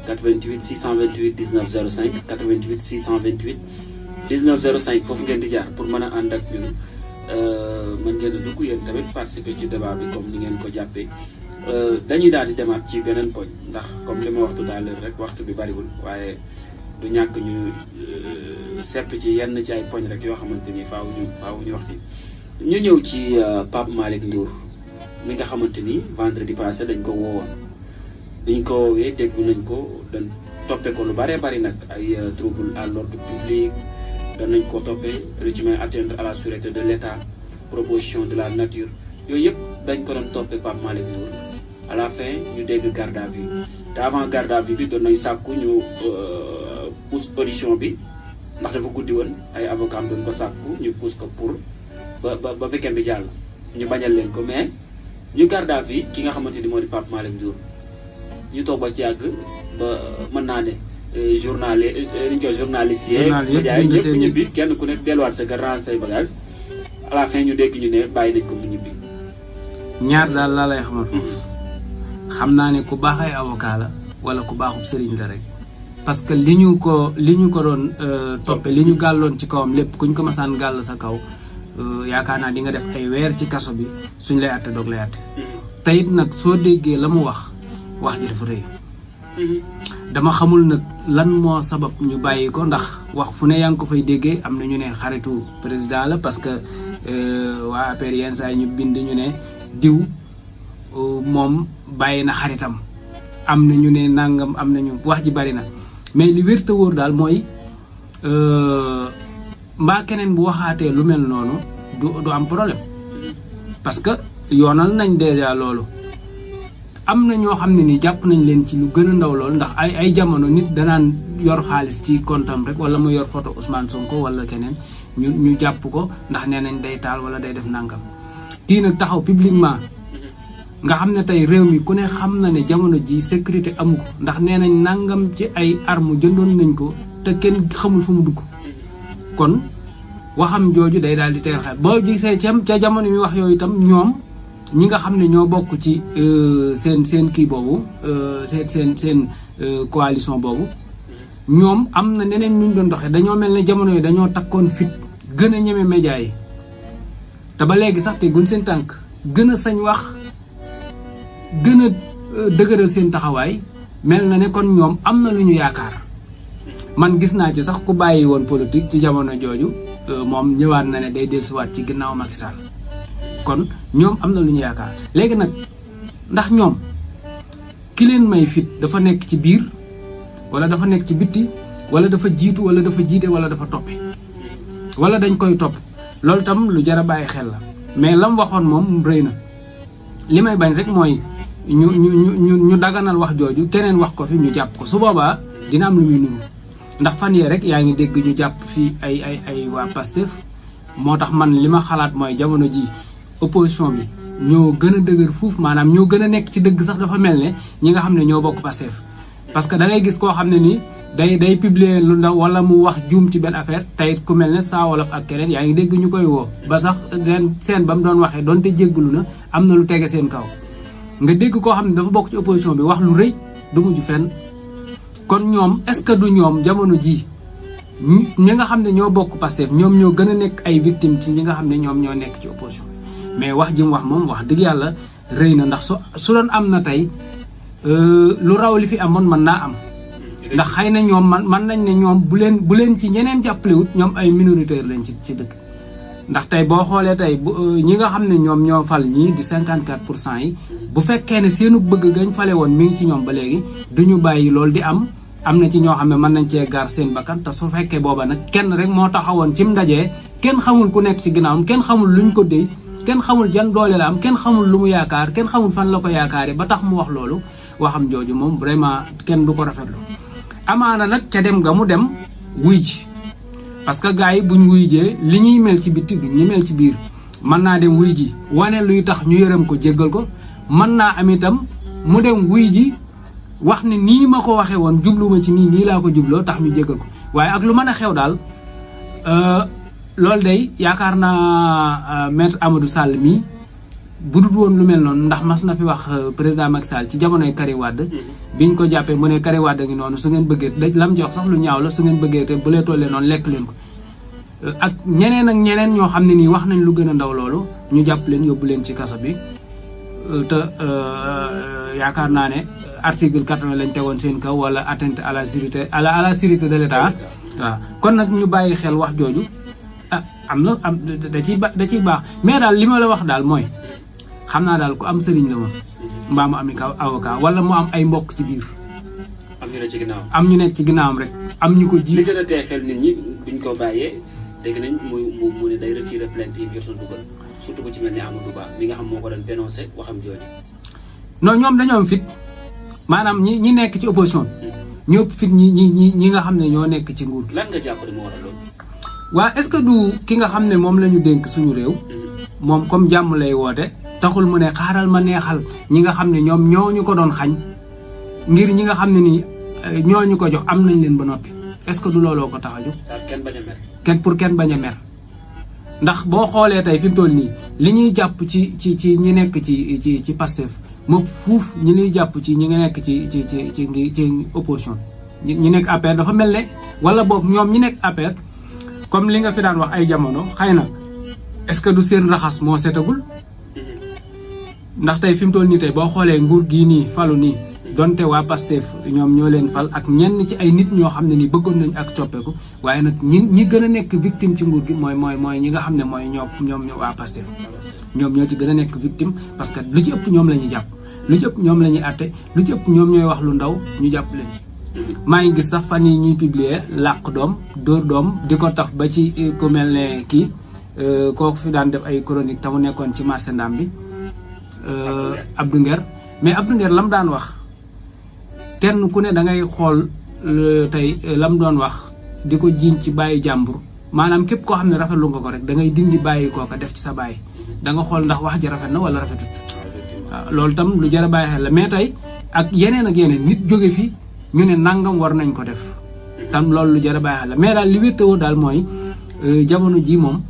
88 628 19 05 88 628 19 05 foofu ngeen di jaar pour mën a ànd ak ñun mën ngeen a dugg yéen tamit participer ci débat bi comme ni ngeen ko jàppee. dañuy daal di demaat ci beneen poñ ndax comme li ma wax tout à l'heure rek waxtu bi bariwul waaye du ñàkk ñu sepp ci yenn ci ay poñ rek yoo xamante ni faaw ñu wax ci ñu ñëw ci Pape Malick Ndour mi nga xamante ni vendredi passé dañ ko woowoon biñ ko woowee déggu nañ ko dañ toppee ko lu bëree bëri nag ay trouble à l'ordre public danañ ko toppee lu ci may atteindre à la sûreté de l'État proposition de la nature yooyu yëpp dañ ko doon toppee Pape Malick Ndour à la fin ñu dégg garde à vue te avant garde à vue bi doon nañ sàkku ñu pousse audition bi ndax dafa guddi woon ay avocat am doon ko sàkku ñu pousse ko pour ba weekend bi jàll ñu bañal leen ko mais ñu garde à vue ki nga xamante ni moo di Pape Malick Ndour ñu toog ba ci yàgg ba mën naa ne journaliste yeeg média yi ñëpp ñibbi kenn ku nekk delluwaat sa kër ranger say bagage à la fin ñu dégg ñu ne bàyyi nañ ko mu ñibbi. ñaar daal laa lay xamal foofu xam naa ne ku baax ay avocat la wala ku baaxub sëriñ la rek parce que li ñu ko doon toppe li ñu gàlloon ci kawam lépp kuñ ko masaan gàll sa kaw yaakaar naa di nga def ay weer ci kaso bi suñ lay àtte doog lay àtte te it nag soo déggee la mu wax ji dafa rëy dama xamul nag lan moo sabab ñu bàyyi ko ndax wax fu ne yaa ngi ko fay déggee am na ñu ne xaritu président la parce que waa APR yenn saa yi ñu bind ñu ne diw moom bàyyi na xaritam am na ñu ne nangam am na ñu wax ji bari na mais li wér te wóor daal mooy mbaa keneen bu waxaatee lu mel noonu du am problème parce que yoonal nañ déjà loolu am na ñoo xam ne ni jàpp nañ leen ci lu gën a ndaw loolu ndax ay jamono nit danaan yor xaalis ci comptam rek wala mu yor photo Ousmane Sonko wala keneen ñu jàpp ko ndax nee nañ day taal wala day def nangam kii nag taxaw publiquement nga xam ne tey réew mi ku ne xam na ne jamono ji sécurité amu ko ndax nee nañ nangam ci ay armes jëndoon nañ ko te kenn xamul fu mu dugg kon waxam jooju day daal di teel xel boo gisee ca jamono mi wax yooyu itam ñoom ñi nga xam ne ñoo bokk ci seen kii boobu seen coalition boobu ñoom am na neneen ñu doon doxee dañoo mel ne jamono yi dañoo takkoon fit gën a ñeme média yi te ba léegi sax te gun seen tànk gën a sañ wax gën a dëgëral seen taxawaay mel na ne kon ñoom am na lu ñu yaakaar man gis naa ci sax ku bàyyi woon politique ci jamono jooju moom ñëwaat na ne day dellusiwaat ci ginnaaw Macky Sall kon ñoom am na lu ñu yaakaar léegi nag ndax ñoom ki leen may fit dafa nekk ci biir wala dafa nekk ci bitti wala dafa jiitu wala dafa jiite wala dafa toppe wala dañ koy topp loolu tam lu jar a bàyyi xel la mais lam waxoon moom rëy na li may bañ rek mooy ñu daganal wax jooju keneen wax ko fi ñu jàpp ko su boobaa dina am lu muy nuru ndax fan yee rek yaa ngi dégg ñu jàpp fii ay waa Pastef moo tax man li ma xalaat mooy jamono ji opposition bi ñoo gën a dëgër fuuf maanaam ñoo gën a nekk ci dëgg sax dafa mel ne ñi nga xam ne ñoo bokk Pastef parce que da ngay gis koo xam ne nii day publier lu ndaw wala mu wax juum ci benn affaire tey ku mel ne Saa Wolof ak keneen yaa ngi dégg ñu koy woo ba sax seen ba mu doon waxee doonte jéggalu na am na lu tege seen kaw nga dégg koo xam ne dafa bokk ci opposition bi wax lu rëy du mujj fenn. kon ñoom est-ce que du ñoom jamono ji ñi nga xam ne ñoo bokk Pastef ñoom ñoo gën a nekk ay victimes ci ñi nga xam ne ñoom ñoo nekk ci opposition bi mais wax ji mu wax moom wax dëgg yàlla rëy na ndax su doon am na tey lu raw li fi amoon mën naa am. ndax xëy na ñoom man nañ ne ñoom bu leen ci ñeneen jàppalewut ñoom ay minoritaire lañ ci dëkk ndax tey boo xoolee tey ñi nga xam ne ñoom ñoo fal ñii di 54% yi bu fekkee ne seenu bëgg gañ fale woon mi ngi ci ñoom ba léegi duñu bàyyi loolu di am na ci ñoo xam ne mën nañ cee gar seen bakkan te su fekkee booba nag kenn rek moo taxawoon cim ndaje kenn xamul ku nekk ci ginnaawam kenn xamul luñ ko déy kenn xamul jan doole la am kenn xamul lu mu yaakaar kenn xamul fan la ko yaakaare ba tax mu wax loolu waxam jooju moom vraiment kenn du ko rafetlu amaana nag ca dem nga mu dem wuy ji parce que gars yi buñ wuy jee li ñuy mel ci bitti du ñu mel ci biir mën naa dem wuy ji wane luy tax ñu yërëm ko jéggal ko mën naa am itam mu dem wuy ji wax ne nii ma ko waxee woon jubluma ci nii laa ko jubloo tax ñu jéggal ko waaye ak lu mën a xew daal loolu day yaakaar naa maître Amadou Sall mii bu dul woon lu mel noonu ndax mas na fi wax président Macky Sall ci jamonoy Karim Wade biñ ko jàppee mu ne Karim Wade ngi noonu su ngeen bëggee daj lam jox sax lu ñaaw la su ngeen bëggee te bu lee tollee noonu lekk leen ko ak ñeneen ñoo xam ne nii wax nañ lu gën a ndaw loolu ñu jàpp leen yóbbu leen ci kaso bi te yaakaar naa ne article 80 lañ tegoon seen kaw wala atteinte à la sûreté à la sûreté de l'État waaw kon nag ñu bàyyi xel wax jooju da ciy baax mais daal li ma la wax daal mooy xam naa daal ku am sëriñ la moom mbaa mu am avocat wala mu am ay mbokk ci biir. am ñu nekk ci ginnaawam. am ñu nekk ci ginnaawam rek am ñu ko ji. li gën a tee xel nit ñi buñ ko bàyyee dégg nañ mu ne day retirer plainte yi ngir doon dugal surtout bu ci mel ni Amadou Ba mi nga xam moo ko doon dénoncé waxam jooju. non ñoom dañoo am fit maanaam ñi nekk ci opposition bi. ñëpp fit ñi nga xam ne ñoo nekk ci nguur gi. lan nga jàpp ne moo waral loolu. waa est-ce que du ki nga xam ne moom la ñu dénk suñu réew. moom comme jàmm lay woote. taxul mu ne xaaral ma neexal ñi nga xam ne ñoom ñoo ñu ko doon xañ ngir ñi nga xam ne nii ñoo ñu ko jox am nañ leen ba noppi est-ce que du looloo ko tax a jóg. kenn bañ a mer. kenn bañ a mer ndax boo xoolee tey fi mu toll nii li ñuy jàpp ci ñi nekk ci Pastef moom fuuf ñi ñuy jàpp ci ñi nga nekk ci opposition ñi nekk APR dafa mel ne wala boobu ñoom ñi nekk APR comme li nga fi daan wax ay jamono xëy na est-ce que du seen raxas moo setagul. ndax tey fi mu toll nii tey boo xoolee nguur gii nii falu nii donte waa Pastef ñoom ñoo leen fal ak ñenn ci ay nit ñoo xam ne nii bëggoon nañ ak coppeeku waaye nag ñi gën a nekk victime ci nguur gi mooy ñi nga xam ne mooy ñoom waa Pastef ñoom ñoo ci gën a nekk victime parce que lu ci ëpp ñoom la ñuy jàpp lu ci ëpp ñoom la ñuy àtte lu ci ëpp ñoom ñooy wax lu ndaw ñu jàpp leen. maa ngi gis sax fan yi ñuy publier làq doom dóor doom di ko tax ba ci ku mel ne kii kooku fi daan def ay chronique te mu nekkoon ci marché Ndam bi. Abdou Nguer mais Abdou Nguer lam daan wax kenn ku ne da ngay xool tey lam doon wax di ko jiiñ ci bàyyi jàmbur maanaam képp koo xam ne rafetlu nga ko rek da ngay dindi bàyyi kooka def ci sa bàyyi da nga xool ndax wax ji rafet na wala rafetut waaw loolu tam lu jar a bàyyi xel la mais tey ak yeneen nit jóge fi ñu ne nangam war nañ ko def tam loolu lu jar a bàyyi xel la mais daal li wér daal mooy jamono ji moom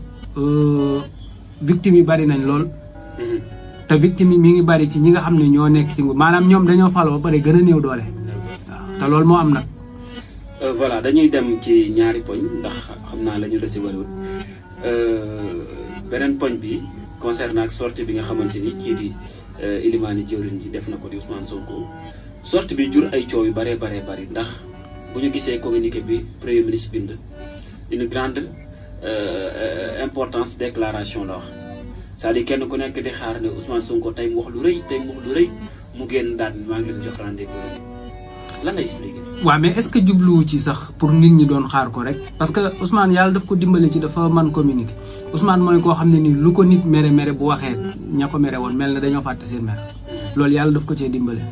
victime yi bari nañ lool. te victime yi mi ngi bari ci ñi nga xam ne ñoo nekk ci nguur maanaam ñoom dañoo fal ba pare gën a néew doole waaw te loolu moo am nag. voilà dañuy dem ci ñaari poñ ndax xam naa la ñu desi wariwul beneen poñ bi concernant ak sortie bi nga xamante ni kii di Ilimani jëwriñ ji def na ko di Ousmane Sonko sortie bi jur ay coow yu bari ndax bu ñu gisee communiqué bi premier ministre bind une grande importance déclaration la wax. c'est-à-dire kenn ku nekk di xaar ne Ousmane Sonko tey mu wax lu rëy mu génn daal maa ngi leen jox rendez-vous lan lay expliquer. waaw mais est-ce que jubluwu ci sax pour nit ñi doon xaar ko rek parce que Ousmane yàlla daf ko dimbale ci dafa mën communiquer Ousmane mooy koo xam ne nii lu ko nit mere bu waxee ña ko mere woon mel na dañoo fàtte seen mere loolu yàlla daf ko cee dimbale.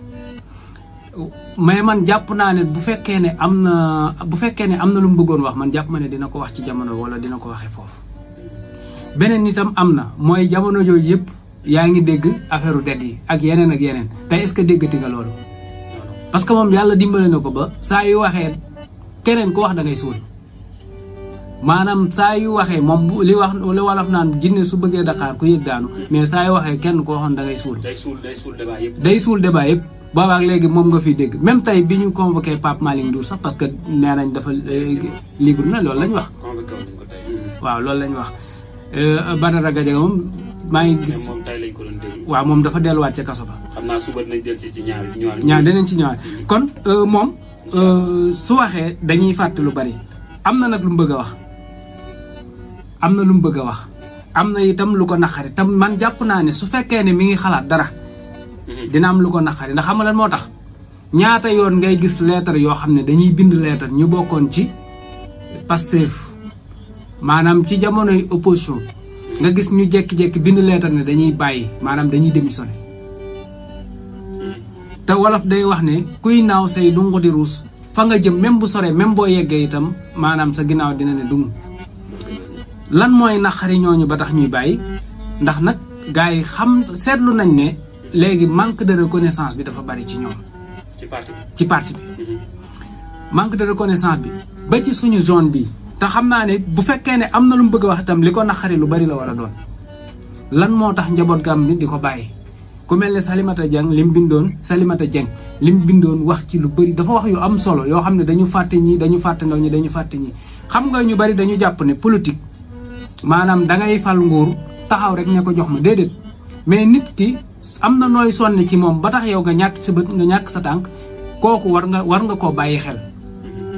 mais man jàpp naa ne bu fekkee ne am na lu mu bëggoon wax man jàpp ma ne dina ko wax ci jamono wala dina ko waxee foofu. beneen itam am na mooy jamono jooju yëpp yaa ngi dégg affaire det yi ak yeneen tey est-ce que déggati nga loolu parce que moom yàlla dimbale na ko ba saa yu waxee keneen ku wax da ngay suul maanaam saa yu waxee moom li wolof naan jinne su bëggee Dakar ku yëg daanu mais saa yu waxee kenn ko waxoon da ngay suul. day suul débat yëpp. day suul débat yëpp boobaak léegi moom nga fiy dégg même tey bi ñu convoqué Pape Malick Ndour sax parce que nee nañ dafa libre na loolu lañ wax. waaw loolu lañ wax Badara Gadiaga moom maa ngi gis. moom tey lañ ko doon déglu. waaw moom dafa delluwaat ca kaso ba. xam naa suba dinañ jël ci ñaar dinañ ci ñëwaat kon moom su waxee dañuy fàtte lu bari am na nag lu mu bëgg a wax. am na lu mu bëgg a wax am na itam lu ko naqari tam man jàpp naa ne su fekkee ne mi ngi xalaat dara dina am lu ko naqari ndax xam nga lan moo tax ñaata yoon ngay gis lettre yoo xam ne dañuy bind lettre ñu bokkoon ci Pastef maanaam ci jamonoy opposition nga gis ñu jekki-jekki bind lettre ne dañuy bàyyi maanaam dañuy démissionné te wolof day wax ne kuy naaw say dungu di ruus fa nga jëm même bu soree même boo yeggee itam maanaam sa ginnaaw dina ne dung lan mooy naqari ñooñu ba tax ñuy bàyyi ndax nag gars yi xam seetlu nañ ne léegi manque de reconnaissance bi dafa bari ci ñoom. ci parti bi. manque de reconnaissance bi ba ci suñu zone bi te xam naa ne bu fekkee ne am na lu mu bëgg a wax itam li ko naqari lu bari la war a doon lan moo tax njaboot gam bi di ko bàyyi ku mel ne Salimata Dieng lim bindoon wax ci lu bari dafa wax yu am solo yoo xam ne dañu fàtte ñi dañu fàtte ndaw ñi dañu fàtte ñi xam nga ñu bari dañu jàpp ne politique. maanaam dangay fal nguur taxaw rek ne ko jox ma déedéet mais nit ki am na nooy sonne ci moom ba tax yow nga ñàkk sa bët nga ñàkk sa tànk kooku war nga koo bàyyi xel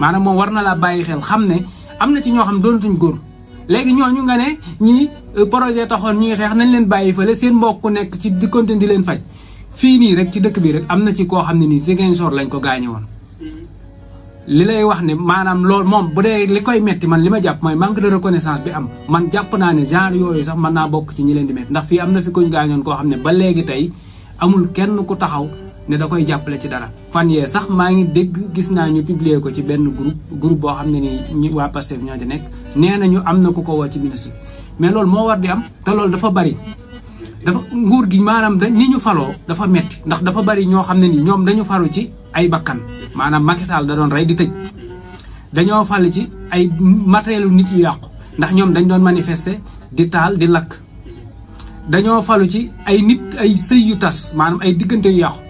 maanaam moom war na laa bàyyi xel xam ne am na ci ñoo xam doonatuñ góor léegi ñooñu nga ne ñii projet taxoon ñuy xeex nañ leen bàyyi fële seen mbokk ku nekk ci di continuer di leen faj fii nii rek ci dëkk bi rek am na ci koo xam ne nii Ziguinchor lañ ko gaañe woon li lay wax ne maanaam loolu moom bu dee li koy metti man li ma jàpp mooy manque de reconnaissance bi am man jàpp naa ne genre yooyu sax mën naa bokk ci ñi leen di metti ndax fii am na fi kuñ gaañoon koo xam ne ba léegi tey amul kenn ku taxaw ne da koy jàppale ci dara fan yee sax maa ngi dégg gis naa ñu publier ko ci benn groupe boo xam ne nii waa Pastef ñoo ci nekk nee nañu am na ku ko woo ci ministre mais loolu moo war di am te loolu dafa bari dafa nguur gi maanaam ni ñu faloo dafa metti ndax dafa bari ñoo xam ne ni ñoom dañu faru ci ay bakkan maanaam Macky Sall da doon rey di tëj dañoo fal ci ay matérielu nit yu yàqu ndax ñoom dañ doon manifester di taal di lakk dañoo falu ci ay nit ay sëy yu tas maanaam ay diggante yu yàqu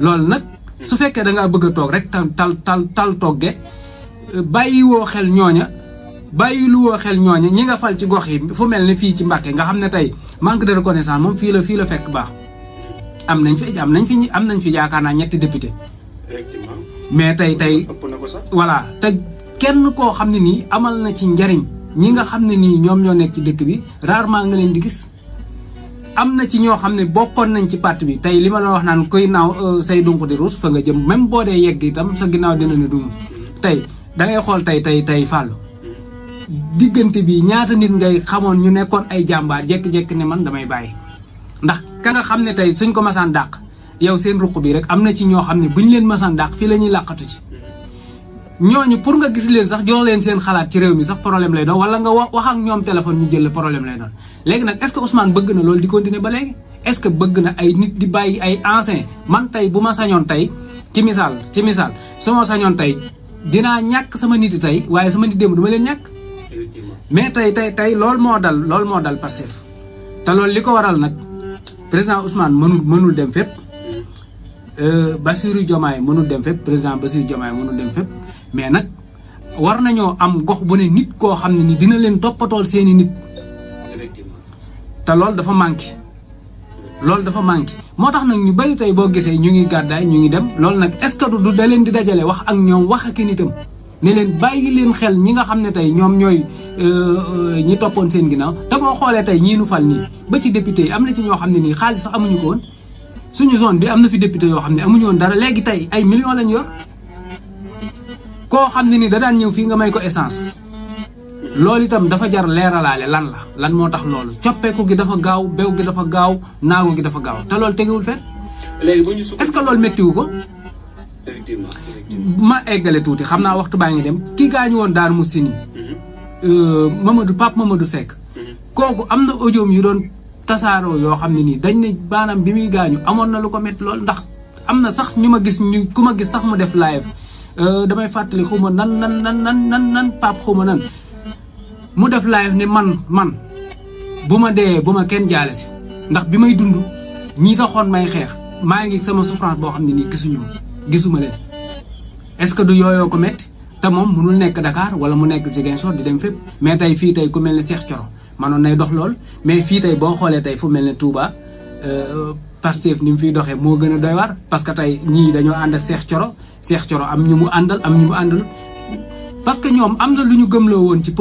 loolu nag su fekkee da ngaa bëgg a toog rek tal togge bàyyiwoo xel ñooña bàyyiluwoo xel ñooña ñi nga fal ci gox yi fu mel ne fii ci Mbàkke nga xam ne tey manque de reconnaissance moom fii la fekk baax am nañ fi yaakaar naa 3 député mais tey voilà te kenn koo xam ne nii amal na ci njariñ ñi nga xam ne nii ñoom ñoo nekk ci dëkk bi rarement nga leen di gis am na ci ñoo xam ne bokkoon nañ ci parti bi tey li ma la wax naan koy naaw say dunq di ruus fa nga jëm même boo dee yegg itam sa ginnaaw dina ne dung tey da ngay xool tey fàllu diggante bi ñaata nit ngay xamoon ñu nekkoon ay jàmbaar jekki-jekki ne man damay bàyyi ndax ka nga xam ne tey suñ ko masaan dàq yow seen ruq bi rek am na ci ñoo xam ne buñ leen masaan dàq fii la ñuy làqatu ci ñooñu pour nga gis leen sax jox leen seen xalaat ci réew mi sax problème lay doon wala nga wax ak ñoom téléphone ñu jël problème lay doon léegi nag est-ce que Ousmane bëgg na loolu di continuer ba léegi est-ce que bëgg na ay nit di bàyyi ay ancien man tey bu ma sañoon tey ci misaal su ma sañoon tey dinaa ñàkk sama nit yi tey waaye sama nit démb du ma leen ñàkk mais tey loolu moo dal Pastef te loolu li ko waral nag président Ousmane mënul dem fépp Bassirou Diomaye mënul dem fépp président Bassirou Diomaye mënul dem fépp mais nag war nañoo am gox bu ne nit koo xam ne ni dina leen toppatool seeni nit te loolu dafa manqué moo tax nag ñu bari tey boo gisee ñu ngi gàddaay ñu ngi dem loolu nag est-ce que du da leen di dajale wax ak ñoom wax ak nitam ne leen bàyyi leen xel ñi nga xam ne tey ñoom ñooy ñi toppoon seen ginnaaw te boo xoolee tey ñii nu fal nii ba ci député yi am na ci ñoo xam ne nii xaalis sax amuñu ko woon suñu zone bi am na fi député yoo xam ne amuñu woon dara léegi tey ay millions lañ yor koo xam ne ni da daan ñëw fii nga may ko essence loolu itam dafa jar leeralaale lan moo tax loolu coppeeku gi dafa gaaw bew gi dafa gaaw naagu gi dafa gaaw te loolu tegewul fenn est-ce que loolu méttiwu ko effectivement ma eggale tuuti xam naa waxtu baa ngi dem ki gaañu woon Darou Mousty Pape Mamadou Seck kooku am na audio yu doon tasaaroo yoo xam ne nii dañ ne maanaam bi muy gaañu amoon na lu ko métti lool ndax am na sax ñu ma gis ku ma gis sax mu def live damay fàttali xuma nan pap xuma nan mu def live ne man bu ma dee bu ma kenn jaale si ndax bi may dund ñi taxoon may xeex maa ngi sama souffrance boo xam ne nii gisuma leen est-ce que du yooyoo ko metti te moom mënul nekk Dakar wala mu nekk Ziguinchor di dem fépp mais tey fii tey ku mel ne Cheikh Thioro manoon nay dox lool mais fii tey boo xoolee tey fu mel ne Touba Pastef ni mu fiy doxee moo gën a doy waar parce que tey ñii dañoo ànd ak Cheikh Thioro am ñu mu àndal am ñu mu àndal parce que ñoom am na lu ñu gëmloo woon ci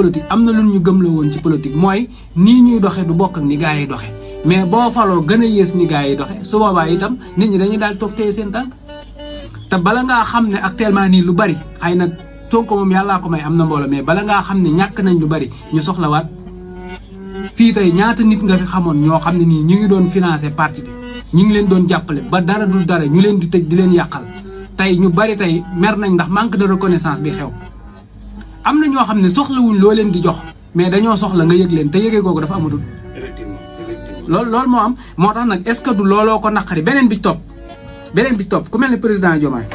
politique mooy nii ñuy doxee du bokk ak ni gaa yi doxee mais boo faloo gën a yées ni gaa yi doxee su boobaa itam nit ñi dañuy daal toog téye seen tànk te bala ngaa xam ne actuellement nii lu bari xëy na Sonko moom yàllaa ko may am na mbooloo mais bala ngaa xam ne ñàkk nañ lu bari ñu soxlawaat fii tey ñaata nit nga fi xamoon ñoo xam ne nii ñu ngi doon financer parti bi ñu ngi leen doon jàppale ba dara dul dara ñu leen di tëj di leen yàqal tey ñu bari tey mer nañ ndax manque de reconnaissance bi xew am na ñoo xam ne soxlawuñ loo leen di jox mais dañoo soxla nga yëg leen te yëgee googu dafa amatul. loolu moo am moo tax nag est-ce que du looloo ko naqari beneen bi topp ku mel ne président Diomaye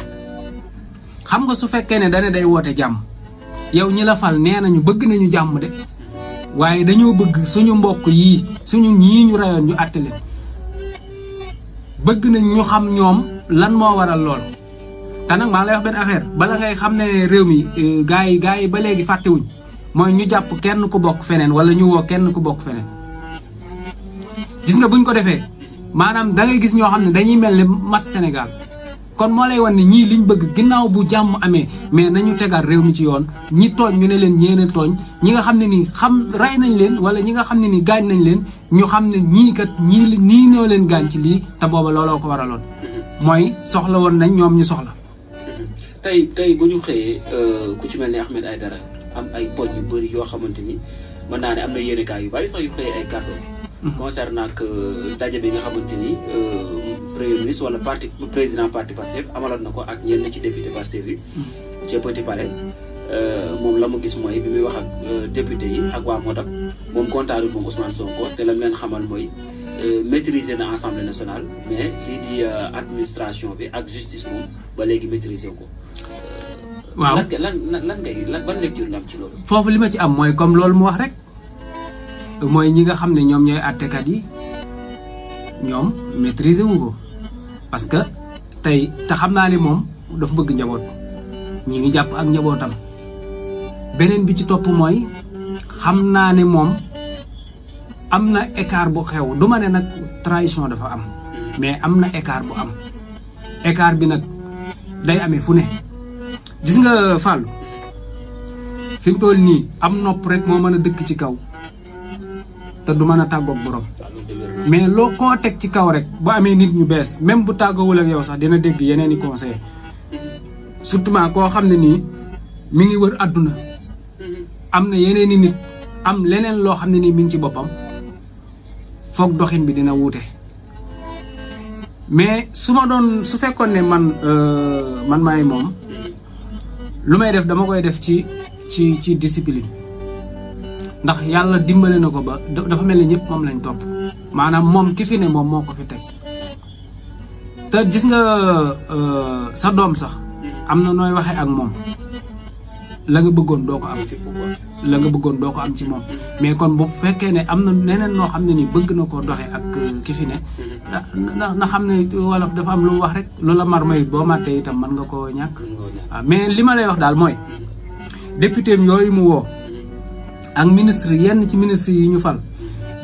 xam nga su fekkee ne dana day woote jàmm yow ñi la fal nee nañu bëgg nañu jàmm de waaye dañoo bëgg suñu mbokk yii suñu ñii ñu rayoon ñu àtte leen bëgg nañ ñu xam ñoom lan moo waral loolu. te nag maa ngi lay wax benn affaire bala ngay xam ne réew mi gars yi ba léegi fàttewuñ mooy ñu jàpp kenn ku bokk feneen wala ñu woo kenn ku bokk feneen gis nga buñ ko defee maanaam da ngay gis ñoo xam ne dañuy mel ne match Sénégal kon moo lay wan ne ñii liñ bëgg ginnaaw bu jàmm amee mais nañu tegaat réew mi ci yoon ñi tooñ ñu ne leen ñeene tooñ ñi nga xam ne nii rey nañ leen wala ñi nga xam ne nii gaañ nañ leen ñu xam ne ñii kat nii ñoo leen gaañ ci lii te booba looloo ko waraloon mooy soxla woon nañ ñoom ñu soxla. tey bu ñu xëyee ku ci mel ne Ahmed Aïdara am ay poñ yu bëri yoo xamante ni mën naa ne am na yéenekaay yu bëri sax yu xëyee ay kàddu concernant que daje bi nga xamante ni premier ministre wala président parti Pastef amaloon na ko ak ñenn ci député Pastef yi ci Petit Palais moom la mu gis mooy bi muy wax ak député yi ak waa Modap moom kontaanul moom Ousmane Sonko te la mu leen xamal mooy maîtriser na Assemblée nationale mais lii di administration bi ak justice moom ba léegi maîtriser ko. waaw ban lecture nga am ci loolu. foofu li ma ci am mooy comme loolu mu wax rek mooy ñi nga xam ne ñoom ñooy àttekat yi ñoom maîtriser wu ko parce que tey te xam naa ne moom dafa bëgg njaboot ñi ngi jàpp ak njabootam beneen bi ci topp mooy xam naa ne moom am na écart bu xew du ma ne nag trahison dafa am mais am na écart bu am écart bi nag day amee fu ne gis nga Fallou fi mu toll nii am nopp rek moo mën a dëkk ci kaw te du mën a tàggoog borom mais loo koo teg ci kaw rek bu amee nit ñu bees même bu tàggoowul ak yow sax dina dégg yeneen i conseil surtout koo xam ne nii mi ngi wër àdduna am na yeneen i nit am leneen loo xam ne nii mi ngi ci boppam foog doxin bi dina wuute mais su fekkoon ne man maay moom lu may def dama koy def ci discipline ndax yàlla dimbale na ko ba dafa mel ni ñëpp moom lañ topp maanaam moom ki fi ne moom moo ko fi teg te gis nga sa doom sax am na nooy waxee ak moom la nga bëggoon doo ko am ci moom mais kon bu fekkee ne am na neneen noo xam ne ni bëgg na koo doxee ak ki fi ne na xam ne wolof dafa am lu mu wax rek lu la mar mayut boo màttee itam mën nga koo ñàkk waaw mais li ma lay wax daal mooy député yooyu mu woo ak ministre yenn ci ministre yi ñu fal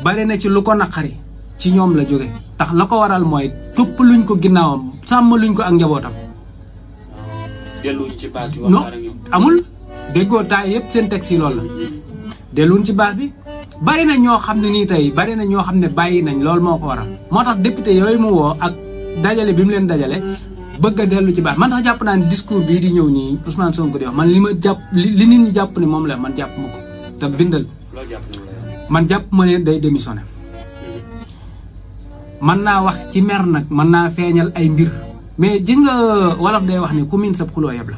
bari na ci lu ko naqari ci ñoom la jóge tax la ko waral mooy topp luñ ko ginnaawam sàmm luñ ko ak njabootam delluñ ci base bi non amul déggoo taay yëpp seen texte yi loolu la delluñ ci base bi bari na ñoo xam ne nii tey bari na ñoo xam ne bàyyi nañ loolu moo ko waral moo tax député yooyu mu woo ak dajale bi mu leen dajale bëgg a dellu ci base man tax jàpp naa ne discours bii di ñëw nii Ousmane Sonko di wax man li ma jàpp li nit ñi jàpp ne moom la man jàpp ma ko te bindal man jàpp ma ne day démissionné mën naa wax ci mer nag mën naa feeñal ay mbir mais ji nga wolof day wax ni ku miin sab xuloo yeb la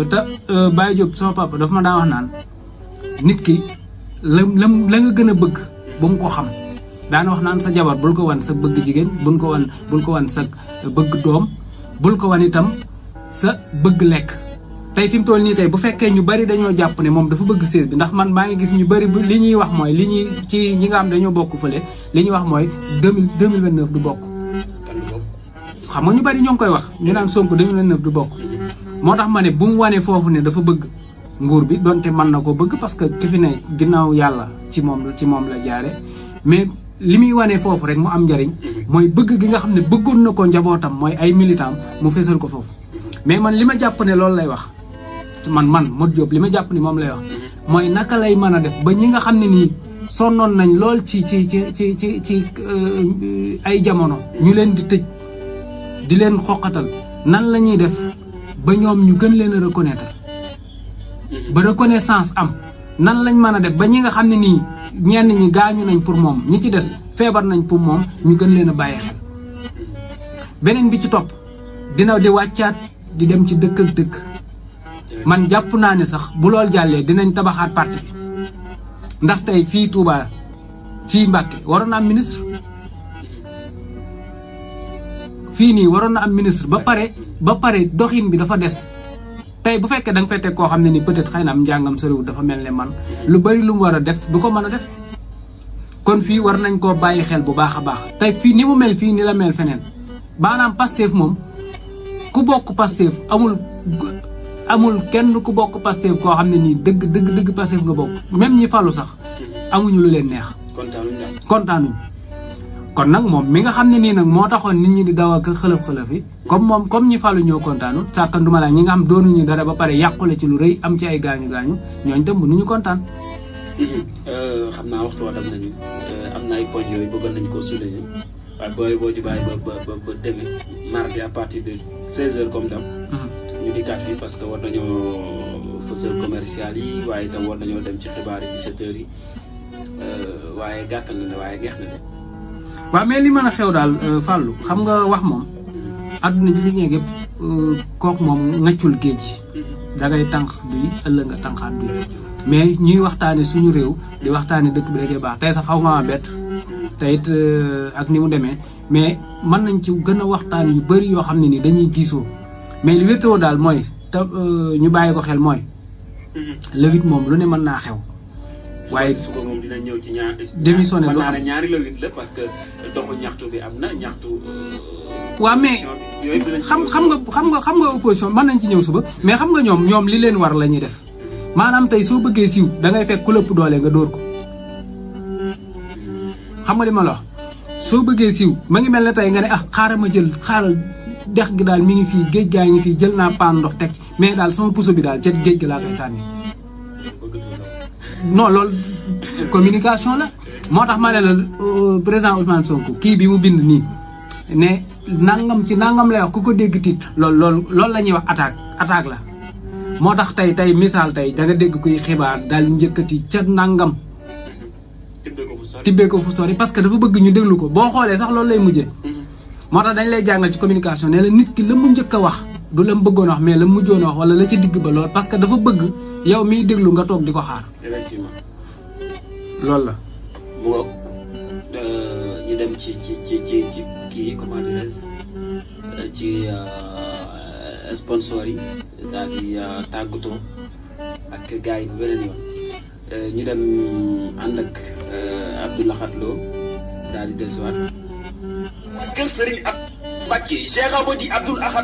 te Baye Diop sama papa dafa ma daa wax naan nit ki la nga gën a bëgg ba mu ko xam daana wax naan sa jabar bul ko wan sa bëgg jigéen bul ko wan sa bëgg doom bul ko wan itam sa bëgg lekk. tey fi mu toll nii tey bu fekkee ñu bari dañoo jàpp ne moom dafa bëgg sées bi ndax man maa ngi gis ñu bari li ñuy wax mooy li ñuy ci ñi nga xam dañoo bokk fële li ñuy wax mooy 2029 du bokk. xam nga ñu bari ñoo ngi koy wax ñu naan Sonko 2029 du bokk moo tax ma ne bu mu wane foofu ne dafa bëgg nguur bi donte mën na ko bëgg parce que ki fi ne ginnaaw yàlla ci moom la jaare mais li muy wane foofu rek mu am njariñ mooy bëgg gi nga xam ne bëggoon na ko njabootam mooy ay militant mu fesal ko foofu. mais man li ma jàpp ne loolu lay wax man Modou Diop li ma jàpp ni moom lay wax mooy naka lay mën a def ba ñi nga xam ne nii sonnoon nañ lool ci ay jamono ñu leen di tëj di leen xoqatal nan la ñuy def ba ñoom ñu gën leen a reconnaître ba reconnaissance am nan lañ mën a def ba ñi nga xam ne nii ñenn ñi gaañu nañ pour moom ñi ci des feebar nañ pour moom ñu gën leen a bàyyi xel. beneen bi ci topp dina di wàccaat di dem ci dëkk ak dëkk man jàpp naa ne sax bu lool jàllee dinañ tabaxaat parti bi ndax tey fii Touba fii Mbàkke waroon na am ministre fii nii waroon na am ministre ba pare doxin bi dafa des tey bu fekkee da nga fay teg koo xam ne ni peut-être xëy na am njàngam soriwul dafa mel ne man lu bari lu mu war a def du ko mën a def kon fii war nañ koo bàyyi xel bu baax a baax tey fii ni mu mel fii ni la mel feneen maanaam Pastef moom ku bokk Pastef amul kenn ku bokk Pastef koo xam ne nii dëgg Pastef nga bokk même ñi falu sax amuñu lu leen neex. kontaanuñ kon nag moom mi nga xam ne nii nag moo taxoon nit ñi di daw ak xëlëf yi comme ñi falu ñoo kontaanul sàkkanduma la ñi nga xam doonuñu dara ba pare yàqule ci lu rëy am ci ay gaañu ñooñ tam mënuñu kontaan. xam naa waxtu wa dem nañu am na ay poñ yooyu bëggoon nañ koo souligner waaye boo ju bàyyi ba demee mardi à partir de 16h comme dam ñu dikkaat fii parce que war nañoo fësal commercial yi waaye itam war nañoo dem ci xibaar yi 17h yi waaye gàttal na ne waaye neex na de. waaw mais li mën a xew daal Fallou xam nga wax moom àdduna ji li ñee gépp kooku moom ngaccul géej da ngay tànq duy ëllëg nga tànqaat duy mais ñuy waxtaane suñu réew di waxtaane dëkk bi da cee baax tey sax xaw nga ma bett te it ak ni mu demee mais mën nañ ci gën a waxtaan yu bëri yoo xam ne ni dañuy diisoo mais li wéttoo daal mooy te ñu bàyyi ko xel mooy le 8 moom lu ne mën naa xew waaye suba moom dina ñëw ci démissionné mën naa ne ñaari le 8 la parce que doxu ñaxtu bi am na ñaxtu waaw mais xam nga opposition mën nañ ci ñëw suba mais xam nga ñoom li leen war la ñuy def maanaam tey soo bëggee siiw da ngay fekk ku lëpp doole nga dóor ko xam nga li ma la wax soo bëggee siiw ma ngi mel ne tey nga ne xaaral dex gi daal mi ngi fii géej gaa ngi fii jël naa paan ndox teg mais daal sama puso bi daal ca géej gi laa koy sànni non loolu communication la moo tax ma ne la président Ousmane Sonko kii bi mu bind nii ne nangam ci nangam lay wax ku ko dégg tiit loolu la ñuy wax attaque la moo tax tey misaal tey da nga dégg kuy xibaar daal njëkkati ca nangam tibbee ko fu sori parce que dafa bëgg ñu déglu ko boo xoolee sax loolu lay mujjee moo tax dañ lay jàngal ci communication ne la nit ki la mu njëkk a wax du la mu bëggoon wax mais la mu mujjoon wax wala la ci digg ba lool parce que dafa bëgg yow miy déglu nga toog di ko xaar. effectivement loolu la. mu ngoog ñu dem ci kii comment dirais-je ci sponsor yi daal di tàggatoo ak gars yi bu beneen yoon ñu dem ànd ak Abdou Lahad Lo daal di dellusiwaat. kër Serigne Mbacke Cheikh Abou di Abdoul Ahad